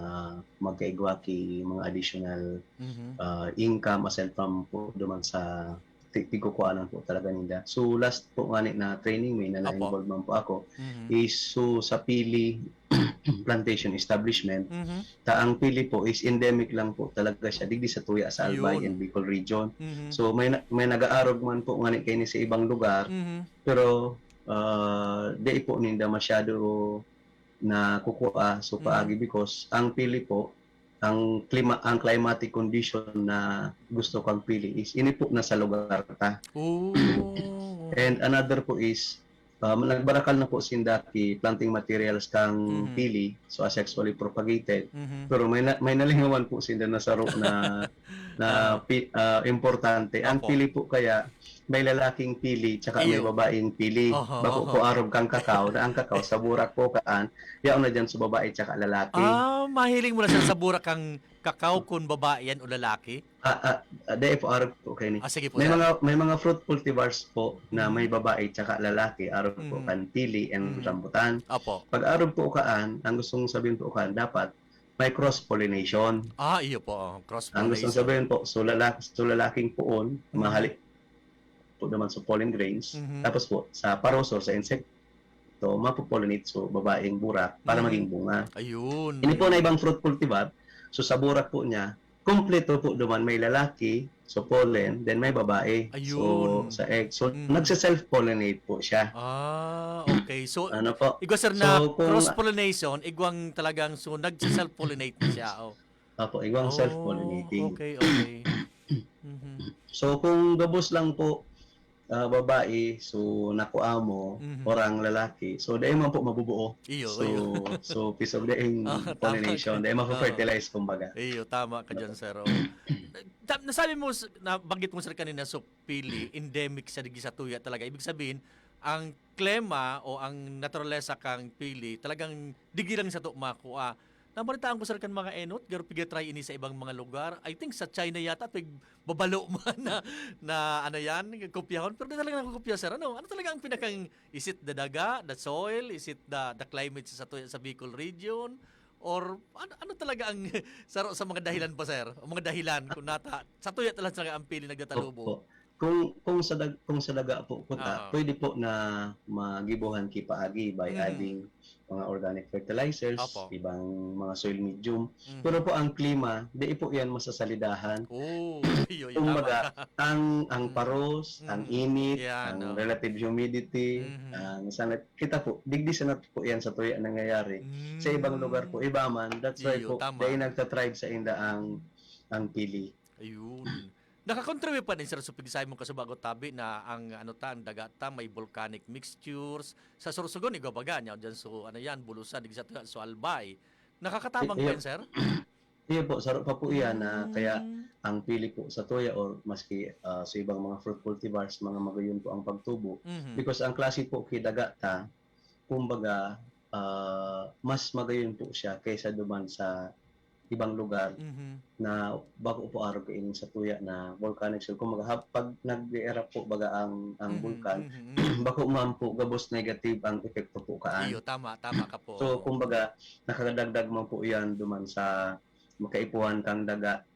magkaigwa ki mga additional Mhm. ah, income aside from po duman sa ti-, tigkukuanan po talaga ninda. So last po ngani na training mi na Opo. na-involve man po ako Mhm. is so sa pili plantation establishment. Mhm. Ta ang pili po is endemic lang po talaga siya digdi sa tuya sa Albay Yun. and Bicol region. Mhm. So may na, may nag-aarog man po ngani kaini sa ibang lugar, Mhm. pero ah, di po ninda masyado na kukua so Mhm. paagi because ang pili po ang klima, ang climatic condition na gusto kang pili is ini po na sa lugar ta. Oh. And another po is um, nagbarakal na po sinda ki planting materials kang Mhm. pili, so asexually propagated. Mhm. Pero may na, may nalingawan po sinda na saro na na Ah. pi, ah, importante. Ang Opo. Pili po kaya may lalaking pili tsaka may Iyo. babaeng pili. Oho, Bako oho. po arog kang kakao na ang kakao sa burak po kaan, yaon na dyan sa babae tsaka lalaki. Ah, mahiling mo na, sir, sa burak kang kakao kung babae yan o lalaki? Ah, ah, ah, dai po arog po kaini. Ah, sige po, May sir. mga may mga fruit cultivars po na may Mhm. babae tsaka lalaki, arog po Mhm. kan pili and Mhm. rambutan. Opo. Pag arog po kaan, ang gustong sabihin po kaan, dapat may cross pollination. Ah, iyo po, oh, cross Ang gustong pollination. Sabihin po, so lalaki, so lalaking puon, Mhm. mahalik po naman sa pollen grains. Mhm. Tapos po, sa paroso, sa insekto, mapopollinate so babaeng burak para Mhm. maging bunga. Ayun. Ini po na ibang fruit cultivar, so sa burak po niya, kompleto po duman, may lalaki, so pollen, then may babae, Ayun. So sa egg. So Mhm. nagse-self-pollinate po siya. Ah, okay. So, Ano po? igwa, sir, na So kung cross-pollination, igwang talagang so nagse-self-pollinate na siya. Oh. Apo, igwang Oh, self-pollinating. okay, okay. Mhm. So kung gabos lang po ah, babae, so nakua mo, Mhm. or ang lalaki, so dai man po mabubuo. Iyo, So, iyo. so piece of the Ah, tama pollination, ka. dai Oo. ma-fertilize kumbaga. Iyo, tama ka dyan, sir. Oo. Ta- nasabi mo, s- nabanggit mo, sir, kanina, so pili, endemic siya digdi sa tuya talaga. Ibig sabihin, ang klema o ang naturalesa kang pili, talagang digdi lang sato makua. Nabalitaan ko, sir, kan mga enot, garo pigya-try ini sa ibang mga lugar. I think sa China yata, pig babalo man na, na ano yan, kopyahon. Pero di talaga nakukopya, sir. Ano, ano talaga ang pinakang, is it the daga, the soil, is it the, the climate sa, sa, sa Bicol region? Or ano, ano talaga ang saro sa mga dahilan pa, sir? O mga dahilan kung nata, sa tuya talaga ang pili nagtatalubo? Opo. Kung, kung sa dag-, kung sa daga po kuta, Oo. Pwede po na magibohan ki paagi by Mhm. adding mga organic fertilizers, Opo. Ibang mga soil medium. Mhm. Pero po ang klima, di po yan masasalidahan. Oh, iyo, iyo, Kumbaga, tama ka. ang, ang Mhm. paros, ang Mhm. init, Yan, ang oh. relative humidity, Mhm. ang sanat, kita po, digdi sana po yan sa tuya nangyayari. Sa ibang lugar po, Mm. Iba man. That's why Iyo, po, tama. Dahil nagtatribe sa inda ang, ang pili. Ayun. Nakakontribute pa din, sir, so pigsabi mo kasubago tabi na ang, ano ta, ang daga ta may volcanic mixtures. Sa Sorsogon, igwa baga niya, dyan so, ano yan, Bulusan, digdi sa tuya, so Albay. Nakakatabang Iyo, pa yun, sir? Iyo po, saro pa po iyan na kaya Mm. ang pili po sa tuya or maski, ah, sa ibang mga fruit cultivars, mga magayon po ang pagtubo. Mhm. Because ang klase po kay daga ta, kumbaga, ah, mas magayon po siya kaysa duman sa ibang lugar Mhm. na bako po arog kaini sa tuya na volcanic soil. Kumbaga, ha, pag nag-e-erupt po baga ang, ang Mhm, bulkan, mhm, mhm. bako man po gabos negative ang epekto po kaan. Iyo, tama, tama ka po. So, Opo. kumbaga, nakakadagdag man po iyan duman sa makaipuhan kang daga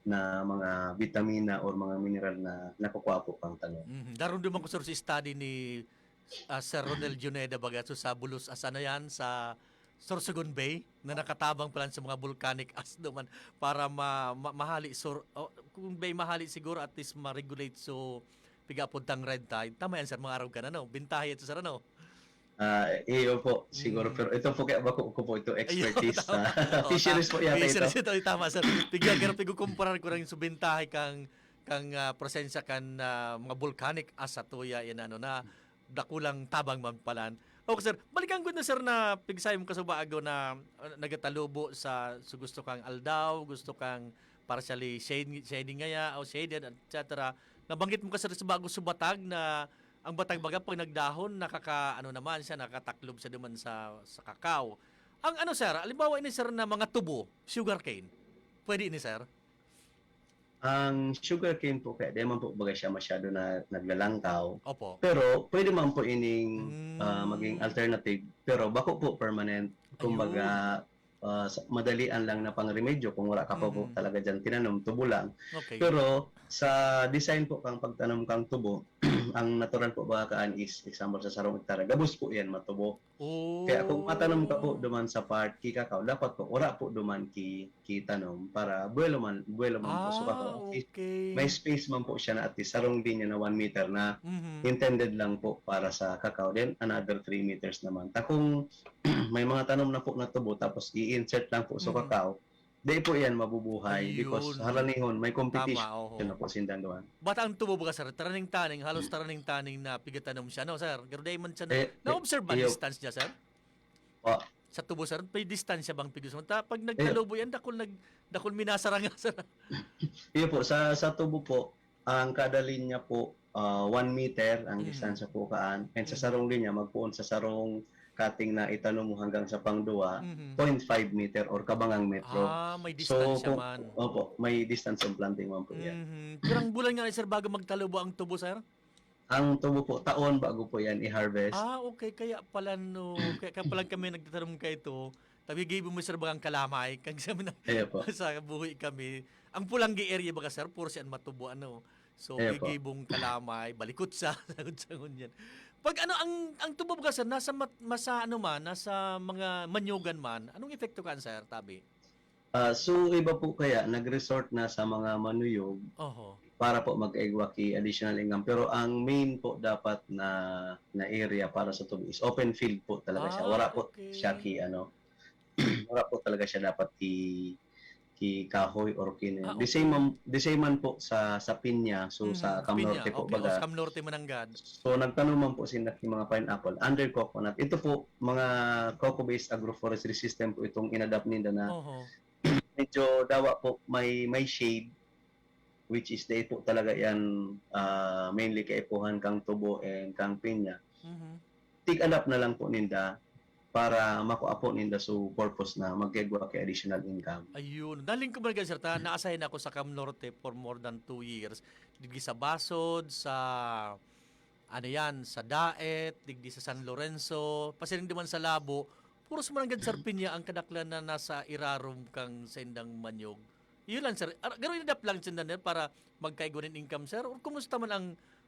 na mga bitamina or mga mineral na nakukuha po kang tanom. Mhm. Darundom ko, sir, sa study ni, ah, Sir Ronel Juneda baga, so, sa Bulus, ah, sa ano yan, sa Sorsogon Bay, na nakatabang pala sa mga volcanic ash duman para ma-, ma-, mahali, sur-, oh, kung bay mahali siguro, at least ma-regulate, so, piga-apod tang red tide. Tama yan, sir, mga arog ka na, no? Bintahe ito, sir, ano? Ah, iyo po, siguro. Mm. Pero ito po kaya bako ko po ito Ayun, expertise tama. sa Oh, fisheries ta-, po yata fisheries ito. ito, tama, sir. Tigyan, pero pigukumparar ko rin sa bintahe kang, kang, ah, presensya kan, ah, mga volcanic ash sa tuya, yan, ano, na dakulang tabang man palan. Okay, sir. Balikan ko na, sir, na pigsay mo kasubago na, ah, nagatalubo sa, so gusto kang aldaw, gusto kang partially shade, shading ngaya o shaded, et cetera. Nabanggit mo kasi sa bago sa batag na ang batag baga pag nagdahon, nakaka-, ano naman siya, nakataklob siya duman sa, sa kakao. Ang ano, sir, halimbawa ini, sir, na mga tubo, sugarcane. Pwede ini, sir? Ang sugarcane po, kaya di man po baga siya masyado na naglalangkaw. Opo. Pero pwede man po ining, Mm. ah, maging alternative, pero bako po permanent. Kumbaga, Ayun. ah, sa-, madalian lang na pangremedyo kung wala ka pa po Mhm. talaga dyan tinanom, tubo lang. Okay. Pero sa design po kang pagtanom kang tubo, ang natural po baga kaan is, example, sa sarong hektarya, gabos po yan matubo. Kaya kung matanom ka po Oh. duman sa part ki kakao, dapat po, wala po duman ki, ki tanom para buwelo man, buwelo man po sa Ah, kakao. At least, okay. may space man po siya na at least sarong linya na one meter na Mhm. intended lang po para sa kakao. Then, another three meters naman. Ta kung may mga tanom na po na tubo, tapos i-insert lang po sa Mhm. kakao, di po yan mabubuhay because Ayun. haranihon, may competition Tama, oho. na po sindang duman. Bata ang tubo baga, sir, taraning-taning, halos taraning-taning na pigatanom siya, no, sir? Pero di man siya na, Eh, eh, na-observe ba iyo. distance niya, sir? Po. Sa tubo, sir, may distansya bang pigos mo? Ta-, pag Iyo. nagtalubo yan, dakul nag-, dakul minasarang nga, sir. Iyo po, sa, sa tubo po, ang kada linya po, ah, one meter ang Mhm. distansya po kaan. And sa Mhm. sarong linya, magpoon sa sarong cutting na itanom mo hanggang sa pangduwa, Mhm. point five meter or kabangang metro. Ah, may So, distansya kung, man. opo, may distance of planting man po yan. Mhm. Pirang bulan nga, sir, bago magtalubo ang tubo, sir? Ang tubo po, taon bago po yan i-harvest. Ah, okay. Kaya pala, no. Kaya, kaya pala kami nagtatanom kaito. Tabi, gibo mo, sir, bagang kalamay. Kag sa, Ayo po. sa buhi kami. Ang Pulanggi area baga, sir, puro siya matubo, ano. So, Ayo po. gigibong kalamay, balikot sa, sa ngunyan. Pag ano, ang, ang tubo baga, sir, nasa mat-, masa, ano man, nasa mga manyugan man, anong epekto kan, sir, tabi? Ah, so, iba po kaya nag-resort na sa mga manuyog Oho. para po magkaigwa ki additional income. Pero ang main po dapat na, na area para sa tubo is open field po talaga siya. Ah, Wala po okay. siya ki, ano, wala po talaga siya dapat ki, ki kahoy or ki ano. Ah, The same okay. man, the same man po sa, sa pinya. So, sa Mhm, Cam pinya. Norte po, Okay, o, baga. sa Cam Norte, Mananggad. So, nagtanom man po sila ki mga pineapple under coconut. Ito po, mga coco-based agroforestry system po itong inadapt ninda na Oho. medyo dawa po may, may shade, which is dai po talaga yan, ah, mainly kaipuhan kang tubo and kang pinya. Mhm. Tig-adapt na lang po ninda para makua po ninda so purpose na magkaigwa ki additional income. Ayun. Daling ko man, sir, ta, naasayan ako sa Cam Norte for more than two years. Digdi sa Basod, sa, ano yan, sa Daet, digdi sa San Lorenzo, pasiring duman sa Labo, puros man nanggad, sir, pinya ang kadaklan na nasa irarom kang saindang manyog. Yun lang, sir. Ar-, garo inadapt lang sinda, sir, para magkaigwa nin income, sir? Or kumusta man ang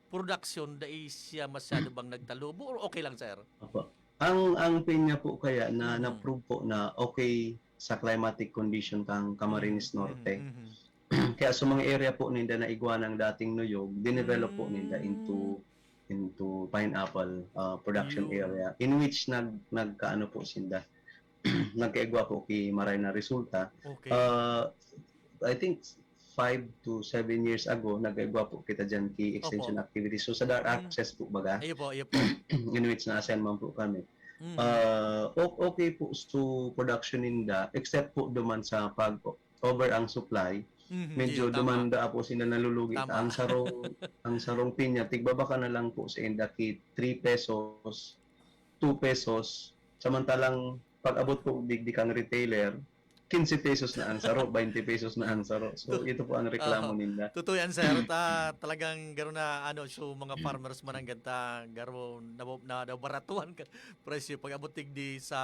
production? Dai siya masyado bang nagtalubo? Or okay lang, sir? Opo. Ang, ang pinya po kaya na Mhm. na-prove po na okay sa climatic condition kang Camarines Mhm, Norte. mhm, mhm. Kaya sa mga area po ninda na igwa ng dating nuyog, dinevelop po ninda into, Mm. into pineapple, ah, production Yun. area, in which nag-, nagkaano po sinda, nagkaigwa po ki maray na resulta. Okay. Ah, I think five to seven years ago, nagkaigwa po kita dyan ki extension Opo. activities. So, sa DAR Mm. access po baga, Iyo po, iyo po. in which na-assign man po kami. Mm. Ah, o- okay po, so production ninda, except po duman sa pag over ang supply, Mhm, medyo iyo, tama. dumanda po sila nalulugi. Tama. Ang sarong, ang sarong pinya, tigbabaka na lang po sa inda ki three pesos, two pesos. Samantalang pag-abot po digdi kang retailer, quince pesos na ang saro, twenty pesos na ang saro. So, ito po ang reklamo Oo. ninda. Totoo yan, sir. Ta, talagang garo na, ano, so mga farmers man ang ganta, garo na, na, nabaratuhan ka presyo. Pag-abot digdi sa,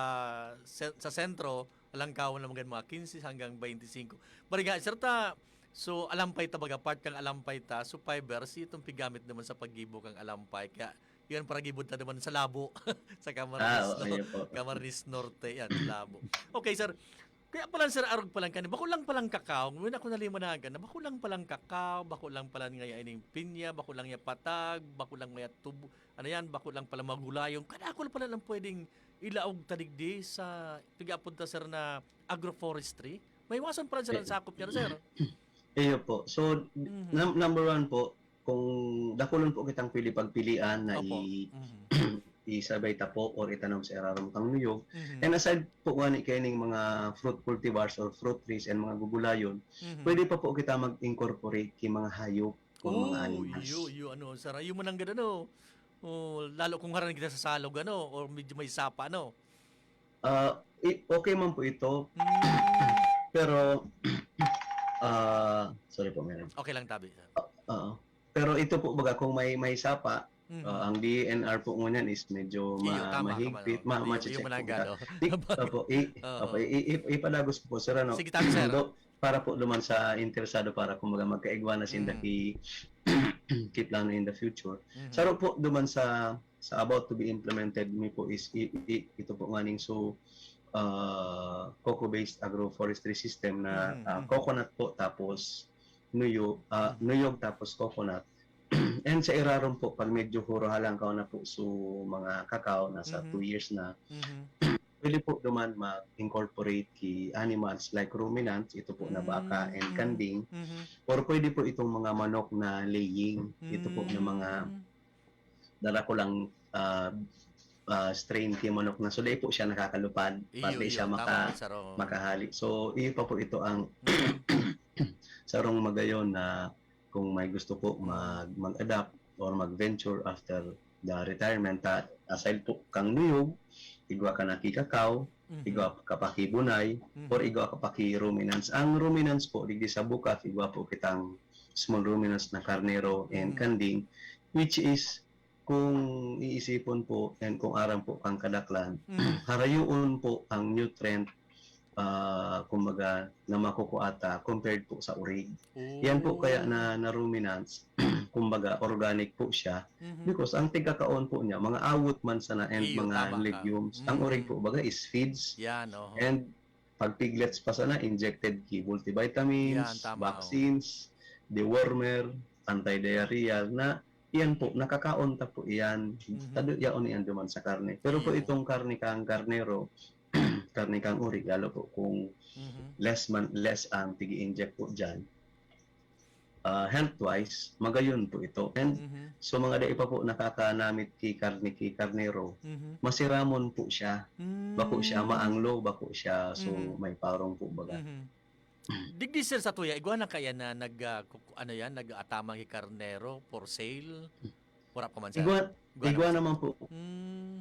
se- sa sentro, alangkawan naman gan mga quince hanggang twenty-five. Bari nga, sir, ta, so alampay ta baga, part kang alampay ta, so fiber, si itong pigamit naman sa paggibo kang alampay. Kaya, yan, paragibod ta naman sa Labo, sa Ah, Camarines, oo, no? ayun po. Camarines Norte, yan, sa Labo. Okay, sir. Kaya pala, sir, arog pa lang kanina. Bako lang palang kakao. Ngayon ako nalimunagan na. Bako lang palang kakao, bako lang pala nga ining pinya, bako lang ya patag, bako lang may tubo. Ano yan? Bako lang pala magulayon. Kadakol pala lang pwedeng ilaog ta digdi sa pig-apod ta, sir, na agroforestry. May wasan pala, sir, ang sakop niya, sir. Iyo po. So, Mhm. num- number one po, kung dakulon po kitang pwede pagpilian na Opo. i- Mhm. isabay ta po or itanom sa irarom kang nuyog. Mhm. And aside po nga ni kaining mga fruit cultivars or fruit trees and mga gugulayon, Mhm. pwede pa po kita mag-incorporate ki mga hayop or mga Oh, animals. iyo, iyo, ano, sir. Iyo man ang ganda, no? Oh, lalo kung harani kita sa salog, ano, or medyo may sapa, no? Ah, i- okay man po ito, Mm. pero ah, sorry po, meron. Okay lang, tabi, sir. Oo. Pero ito po baga kung may may sapa, Mhm. ah, ang D E N R po ngunyan is medyo Iyo, ma- tama ka mahigpit, man, ma- oh. Iyo, ma-check iyo po mananggad, kita. oh. Di, opo, i, Oo. opo, i, i, ipadagos po, sir, ano? Sige, tabi, sir. Although, para po naman sa interesado, para kumbaga magkaigwa na sinda Mm. ki, ki plano in the future. Mhm. Saro po duman sa sa about to be implemented mi po is i, i, ito po nganing so ah, coco-based agroforestry system na Mhm, ah, mhm. coconut po tapos nuyo, ah, Mhm. nuyog tapos coconut. And sa irarom po, pag medyo huro halangkaw na po so mga kakao, nasa Mhm. two years na, Mhm. pwede po duman mag-incorporate ki animals like ruminants, ito po na baka and Mm. kanding, Mhm. or pwede po itong mga manok na laying, ito po na mga Mm. dara ko lang ah, ah, strain ki manok na so dai po siya nakakalupad, Iyo, para di iyo, siya tama maka, man, sir, oo. makahali. So, iyo pa po ito ang Mhm. sarong magayon na kung may gusto po Mm. mag, mag-adapt or mag-venture after the retirement, ta, aside po kang nuyog, igwa ka na ki kakao, Mhm. igwa ka pa ki bunay, Mhm. or igwa ka pa ki ruminants. Ang ruminants po, digdi sa Bukaf, igwa po kitang small ruminants na karnero and Mhm. kanding, which is, kung iisipon po and kung aram po kang kadaklan, Mhm. harayoon po ang nutrient, ah, kumbaga, na makukua ta compared po sa urig. Yan po kaya Oh. na, na ruminants, kumbaga, organic po siya. Mhm. Because ang tigkakaon po niya, mga awot man sana and Iyo, mga tama ka. legumes. Ang urig Mm. po, baga, is feeds. Yan, oho. And pag piglets pa sana, injected ki Yan, multivitamins, tama, oh. vaccines, dewormer, anti-diarrheal, na iyan po, nakakaon ta po iyan. Mhm. Tado yaon iyan duman sa karne. Pero po Iyo. itong karne kang karnero, karne kang urig, lalo po kung Mhm. less man, less ang tigi-inject po dyan, ah, health-wise, magayon po ito. And Mhm. so mga dai pa po nakakanamit ki karne ki karnero, Mhm. masiramon po siya. Bako siya Mm. maanglo, bako siya, so Mhm. may parong po baga. Mhm. Digdi, sir, sa tuya, igwa na kaya na nag, ah, kuku-, ano yan, nag-atamang ki karnero for sale? Wala pa man, sir? Igwa, Igwa igwa naman, sir. naman po Mm.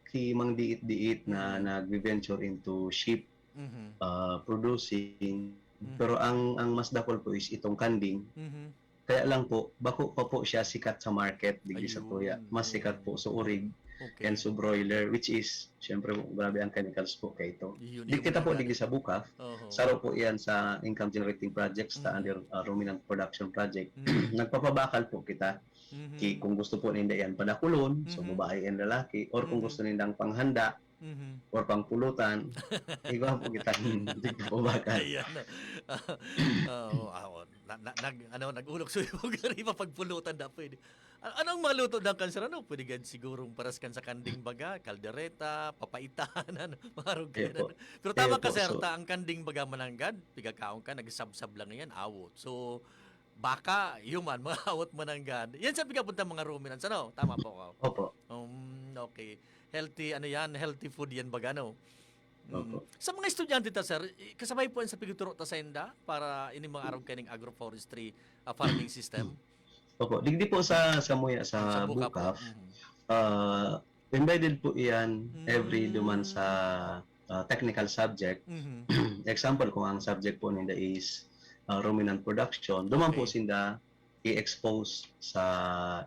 ki mang diit-diit na Mm. nagve-venture into sheep, Mhm. ah, producing. Mhm. Pero ang, ang mas dakul po is itong kanding. Mhm. Kaya lang po, bako pa po siya sikat sa market digdi sa tuya. Ayun. Mas sikat Oo. po sa urig Okay. and sa broiler, which is, syempre po, grabe ang chemicals po kay ito. Yun, Di yun kita po na. Digdi sa Bukaf, Oho. saro po iyan sa income generating projects ta Mhm. under ah, ruminant production project. Mhm. Nagpapabakal po kita. Mhm. Ki, kung gusto po ninda iyan padakulon, so Mhm. babae and lalaki, or kung Mhm. gusto nindang panghanda, Mhm. or pangpulutan, igwa po kitang tigpapabakal. Ayan, no? Oo, ah, oh, na, na, nag, ano, nag-ulog sa ibog na rin, mapagpulutan na pwede. A- Anong mga luto na kan, sir? Ano? Pwede gan sigurong paras kan sa kanding baga, kaldereta, papaitan, ano, mga arog Ayun kayan, po. ano. Pero Ayun tama ka, po. sir, So, ta ang kanding baga mananggad, pigakaon ka, nagsabsab lang yan, awot. So, baka, human, mga awot mananggad. Yan sa pigapunta mga ruminants, ano? Tama po ako. opo. Um, okay. Healthy, ano yan? Healthy food yan baga, no? Mm. Opo. Sa mga estudyante ta, sir, i- kasabay po yan sa pigtuturo ta sa inda para ini mga arog kaning agroforestry ah, farming system? Opo, digdi po sa samuya Sa sa buka po. Bukaf, Mhm. ah, embedded po iyan every Mm. duman sa ah, technical subject. Mhm. Example, kung ang subject po ninda is ah, ruminant production, duman po Okay. sinda i-expose sa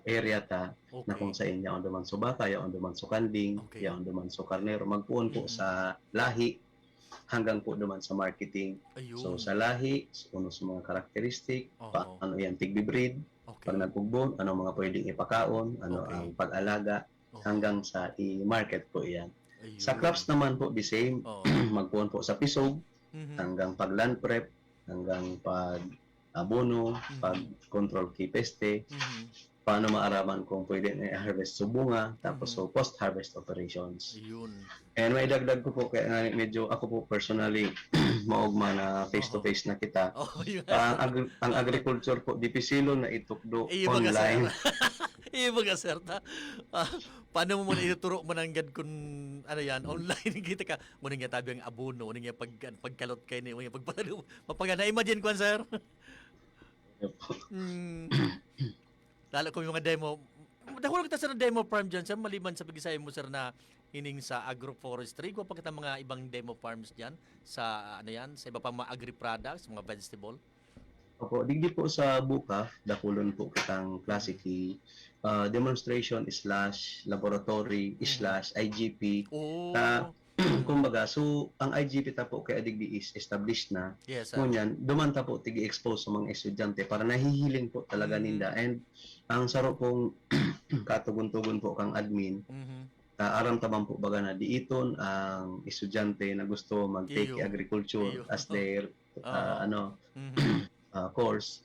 area ta na kung Okay. sa inyo ang duman sa baka, yaon duman sa kanding, Okay. yaon duman sa karnero, magpuon po Mhm. sa lahi hanggang po duman sa marketing. So, Ayun. sa lahi, uno sa mga karakteristik, Oho. paano yan tigbi-breed, Okay. pag nagkugbo, ano mga pwedeng ipakaon, ano Okay. ang pag-alaga, Oho. hanggang sa i-market po yan. Sa Ayun. crops naman po, the same. Oo. Magpuon po sa pisog, Mhm. hanggang pag-land prep, hanggang pag-abono, Mhm. pag-control kay peste, Mhm. paano maaraman kung pwede na i-harvest sa bunga, tapos Mhm. so post-harvest operations. Ayun. And may dagdag ko po, kaya nga medyo ako po personally, maugma na Oho. face-to-face na kita. Oh, yun. Ah, ang agri- ang agriculture po, dipisilo na itukdo Iyo baga, sir. Online. Iyo baga, sir, ta? Ah, paano mo muna ituturo mananggad kung, ano yan, online? Kita ka, ngunit nga tabi ang abono, ngunit nga pag, pagkalot kayo ni, ngunit nga pagpatalo, mapaga, na-imagine ko, sir. Mm. Lalo kung yung mga demo, dakul kita sa demo farm dyan, sir, maliban sa pag-isay mo, sir, na ining sa agroforestry, kung pa kita mga ibang demo farms dyan, sa, ano yan, sa iba pang mga agri-products, mga vegetable. Opo, digdi po sa Bukaf, dakulon po kitang classic ah, demonstration slash laboratory Mhm. slash I G P. Oo. Ta, kumbaga, so, ang I G P ta po kaya digdi is established na. Yes, sir. Ngunyan, duman ta po tigi-expose sa mga estudyante para nahihiling po talaga Mhm. ninda. And ang saro pong katugon-tugon po kang admin, Mhm. ah, aram ta man po baga na diiton ang estudyante na gusto mag-take Iyo. agriculture Iyo. as their, ah, Oo. ano, Mhm. ah, course.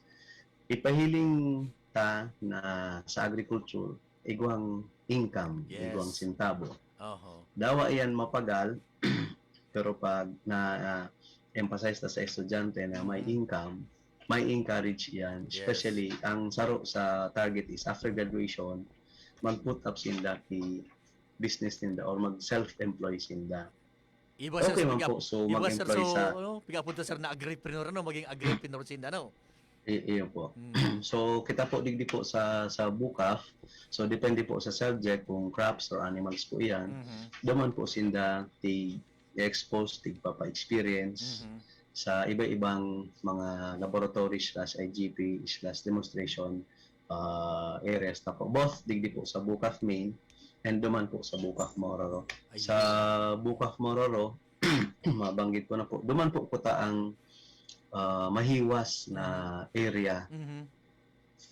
Ipahiling ta na sa agriculture, igwang income, igwang Yes. sentabo. Oho. Dawa iyan mapagal, pero pag na-emphasize ta sa estudyante na may Mhm. income, may encourage iyan. Yes. Especially, ang saro sa target is after graduation, mag-put up sinda ki business ninda or mag-self-employ sinda. Iba, sir, Okay sa man piga, po, so iba, sir, mag-employ so, sa ano, pigapunta, sir, na agripreneur, ano, maging agripreneur sinda, no? I- iyo po. Mm. So, kita po digdi po sa sa Bukaf. So, depende po sa subject kung crops or animals po iyan. Mhm. Duman po sinda tig-expose, tigpapa-experience Mhm. sa iba-ibang mga laboratory slash I G P slash demonstration ah, areas na po. Both digdi po sa Bukaf Main and duman po sa Bukaf Mororo. Ayun. Sa Bukaf Mororo, mabanggit ko na po, duman po kuta ang ah, mahiwas na Mhm. area Mhm.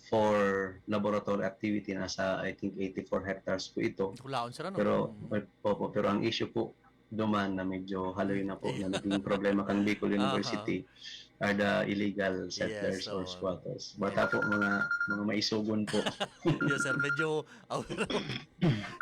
for laboratory activity. Nasa, I think, eighty-four hectares po ito. Kulaon, sir, ano? Pero, Mhm. opo, pero ang issue po duman na medyo haloy na po Iyo. na naging problema kang Bicol Aha. University are the illegal settlers Yes, or oo. squatters. Bata po, mga mga maisugon po. Yes, sir. Medyo aware ako.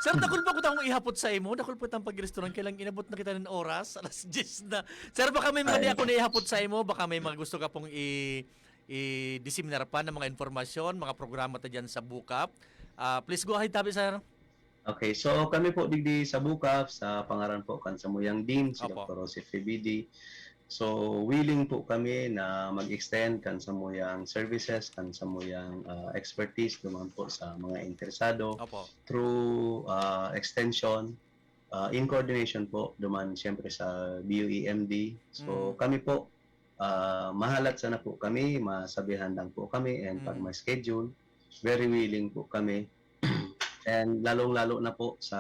Sir, dakul pa ko tang ihapot sa imo. Dakul pa tang pag-restaurant. Kailang inabot na kita ng oras. Alas diyes na. Sir, baka may mga di Ay. ako naihapot sa imo. Baka may mga gusto ka pong i- i-disseminar pa ng mga informasyon, mga programa ta dyan sa Bukaf. Ah, please go ahead, tabi, sir. Okay, so kami po digdi sa Bukaf, sa pangaran po kan samuyang Dean, si Opo. Doktor Joseph Febidi. So, willing po kami na mag-extend kan samuyang services, kan samuyang ah, expertise duman po sa mga interesado Opo. through ah, extension, ah, in coordination po duman siyempre sa B U E M D. So, Mm. kami po, ah, mahalat sana po kami, masabihan lang po kami, and pag Mm. ma-schedule, very willing po kami And lalong-lalo na po sa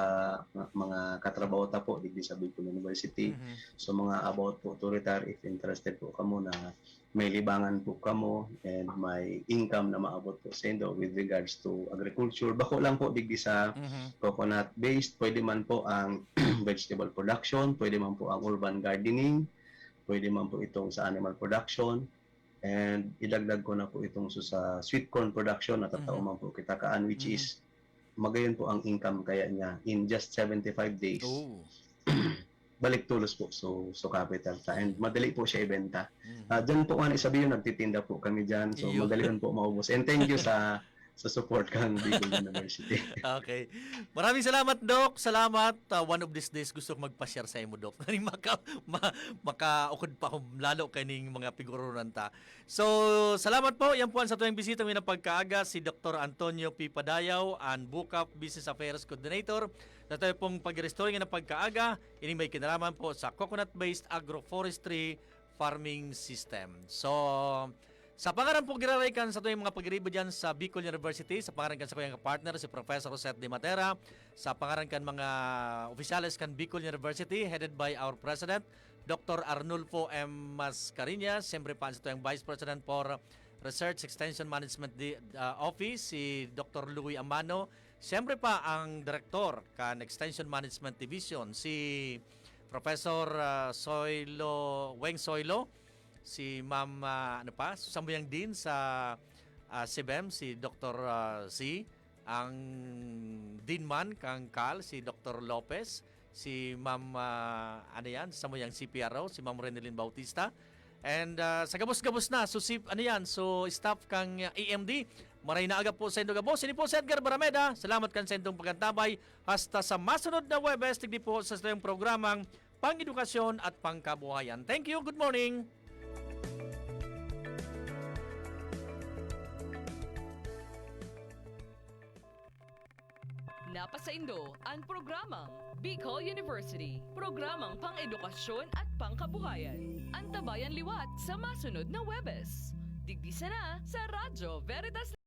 mga, mga katrabaho ta po digdi sa Bicol University. Mhm. So, mga about po to retire, if interested po kamo na may libangan po kamo and may income na maabot po sa indo with regards to agriculture. Bako lang po digdi sa Mhm. coconut based, pwede man po ang vegetable production, pwede man po ang urban gardening, pwede man po itong sa animal production, and idagdag ko na po itong sa, sa sweet corn production na tatao Mhm. man po kita kaan, which Mhm. is magayon po ang income kaya niya in just seventy-five days. Oh. Balik tulos po so, so capital ta, and madali po siya ibenta. Mhm. Ah, dyan po nga ni sabi yun, nagtitinda po kami dyan. So, Iyo. madali yun po maubos. And thank you sa sa support kang Bicol University. Okay. Maraming salamat, Doc. Salamat. Ah, one of these days, gusto ko magpa-share sa imo, Doc. Maka, ma, makaukod pa akong lalo kaning mga pigurunan ta. So, salamat po. Yan po ang sa tuwing bisita may pagkaaga, si Doktor Antonio P. Padayaw, ang Bukap Business Affairs Coordinator. Sa tayo pong pag-restore na pagkaaga, ini may kinaraman po sa coconut-based agroforestry farming system. So, sa pangaran po giraray kan sa tuwing mga pagiriba dyan sa Bicol University, sa pangaran kan sa kuyang partner, si Professor Seth Di Matera, sa pangaran kan mga opisyales kan Bicol University, headed by our President, Doctor Arnulfo M. Mascareñas, siyempre pa sa tuwing Vice President for Research Extension Management di, ah, Office, si Doctor Louis Amano, siyempre pa ang Director kan Extension Management Division, si Professor, ah, Soilo, Weng Soilo, si Ma'am, ah, ano pa, Samuyang Dean sa, ah, SIBEM, si Doktor, ah, Z, ang Dean man kang CAL, si Doktor Lopez, si Ma'am, ah, ano yan, Samuyang C P R O, si Ma'am Renelyn Bautista. And, ah, sa gabos-gabos na, so si, ano yan, so staff kang, ah, E M D, maray na aga po sa indo gabos. Ini po si Edgar Barameda, salamat kan sa indong pagkantabay. Hasta sa masunod na Huwebes, digdi po sa satuyang programang Pang-edukasyon at Pangkabuhayan. Thank you, good morning! Napasaindo ang programang Bicol University, programang pang-edukasyon at pangkabuhayan. Antabayan liwat sa masunod na Huwebes. Digdi sana sa Radyo Veritas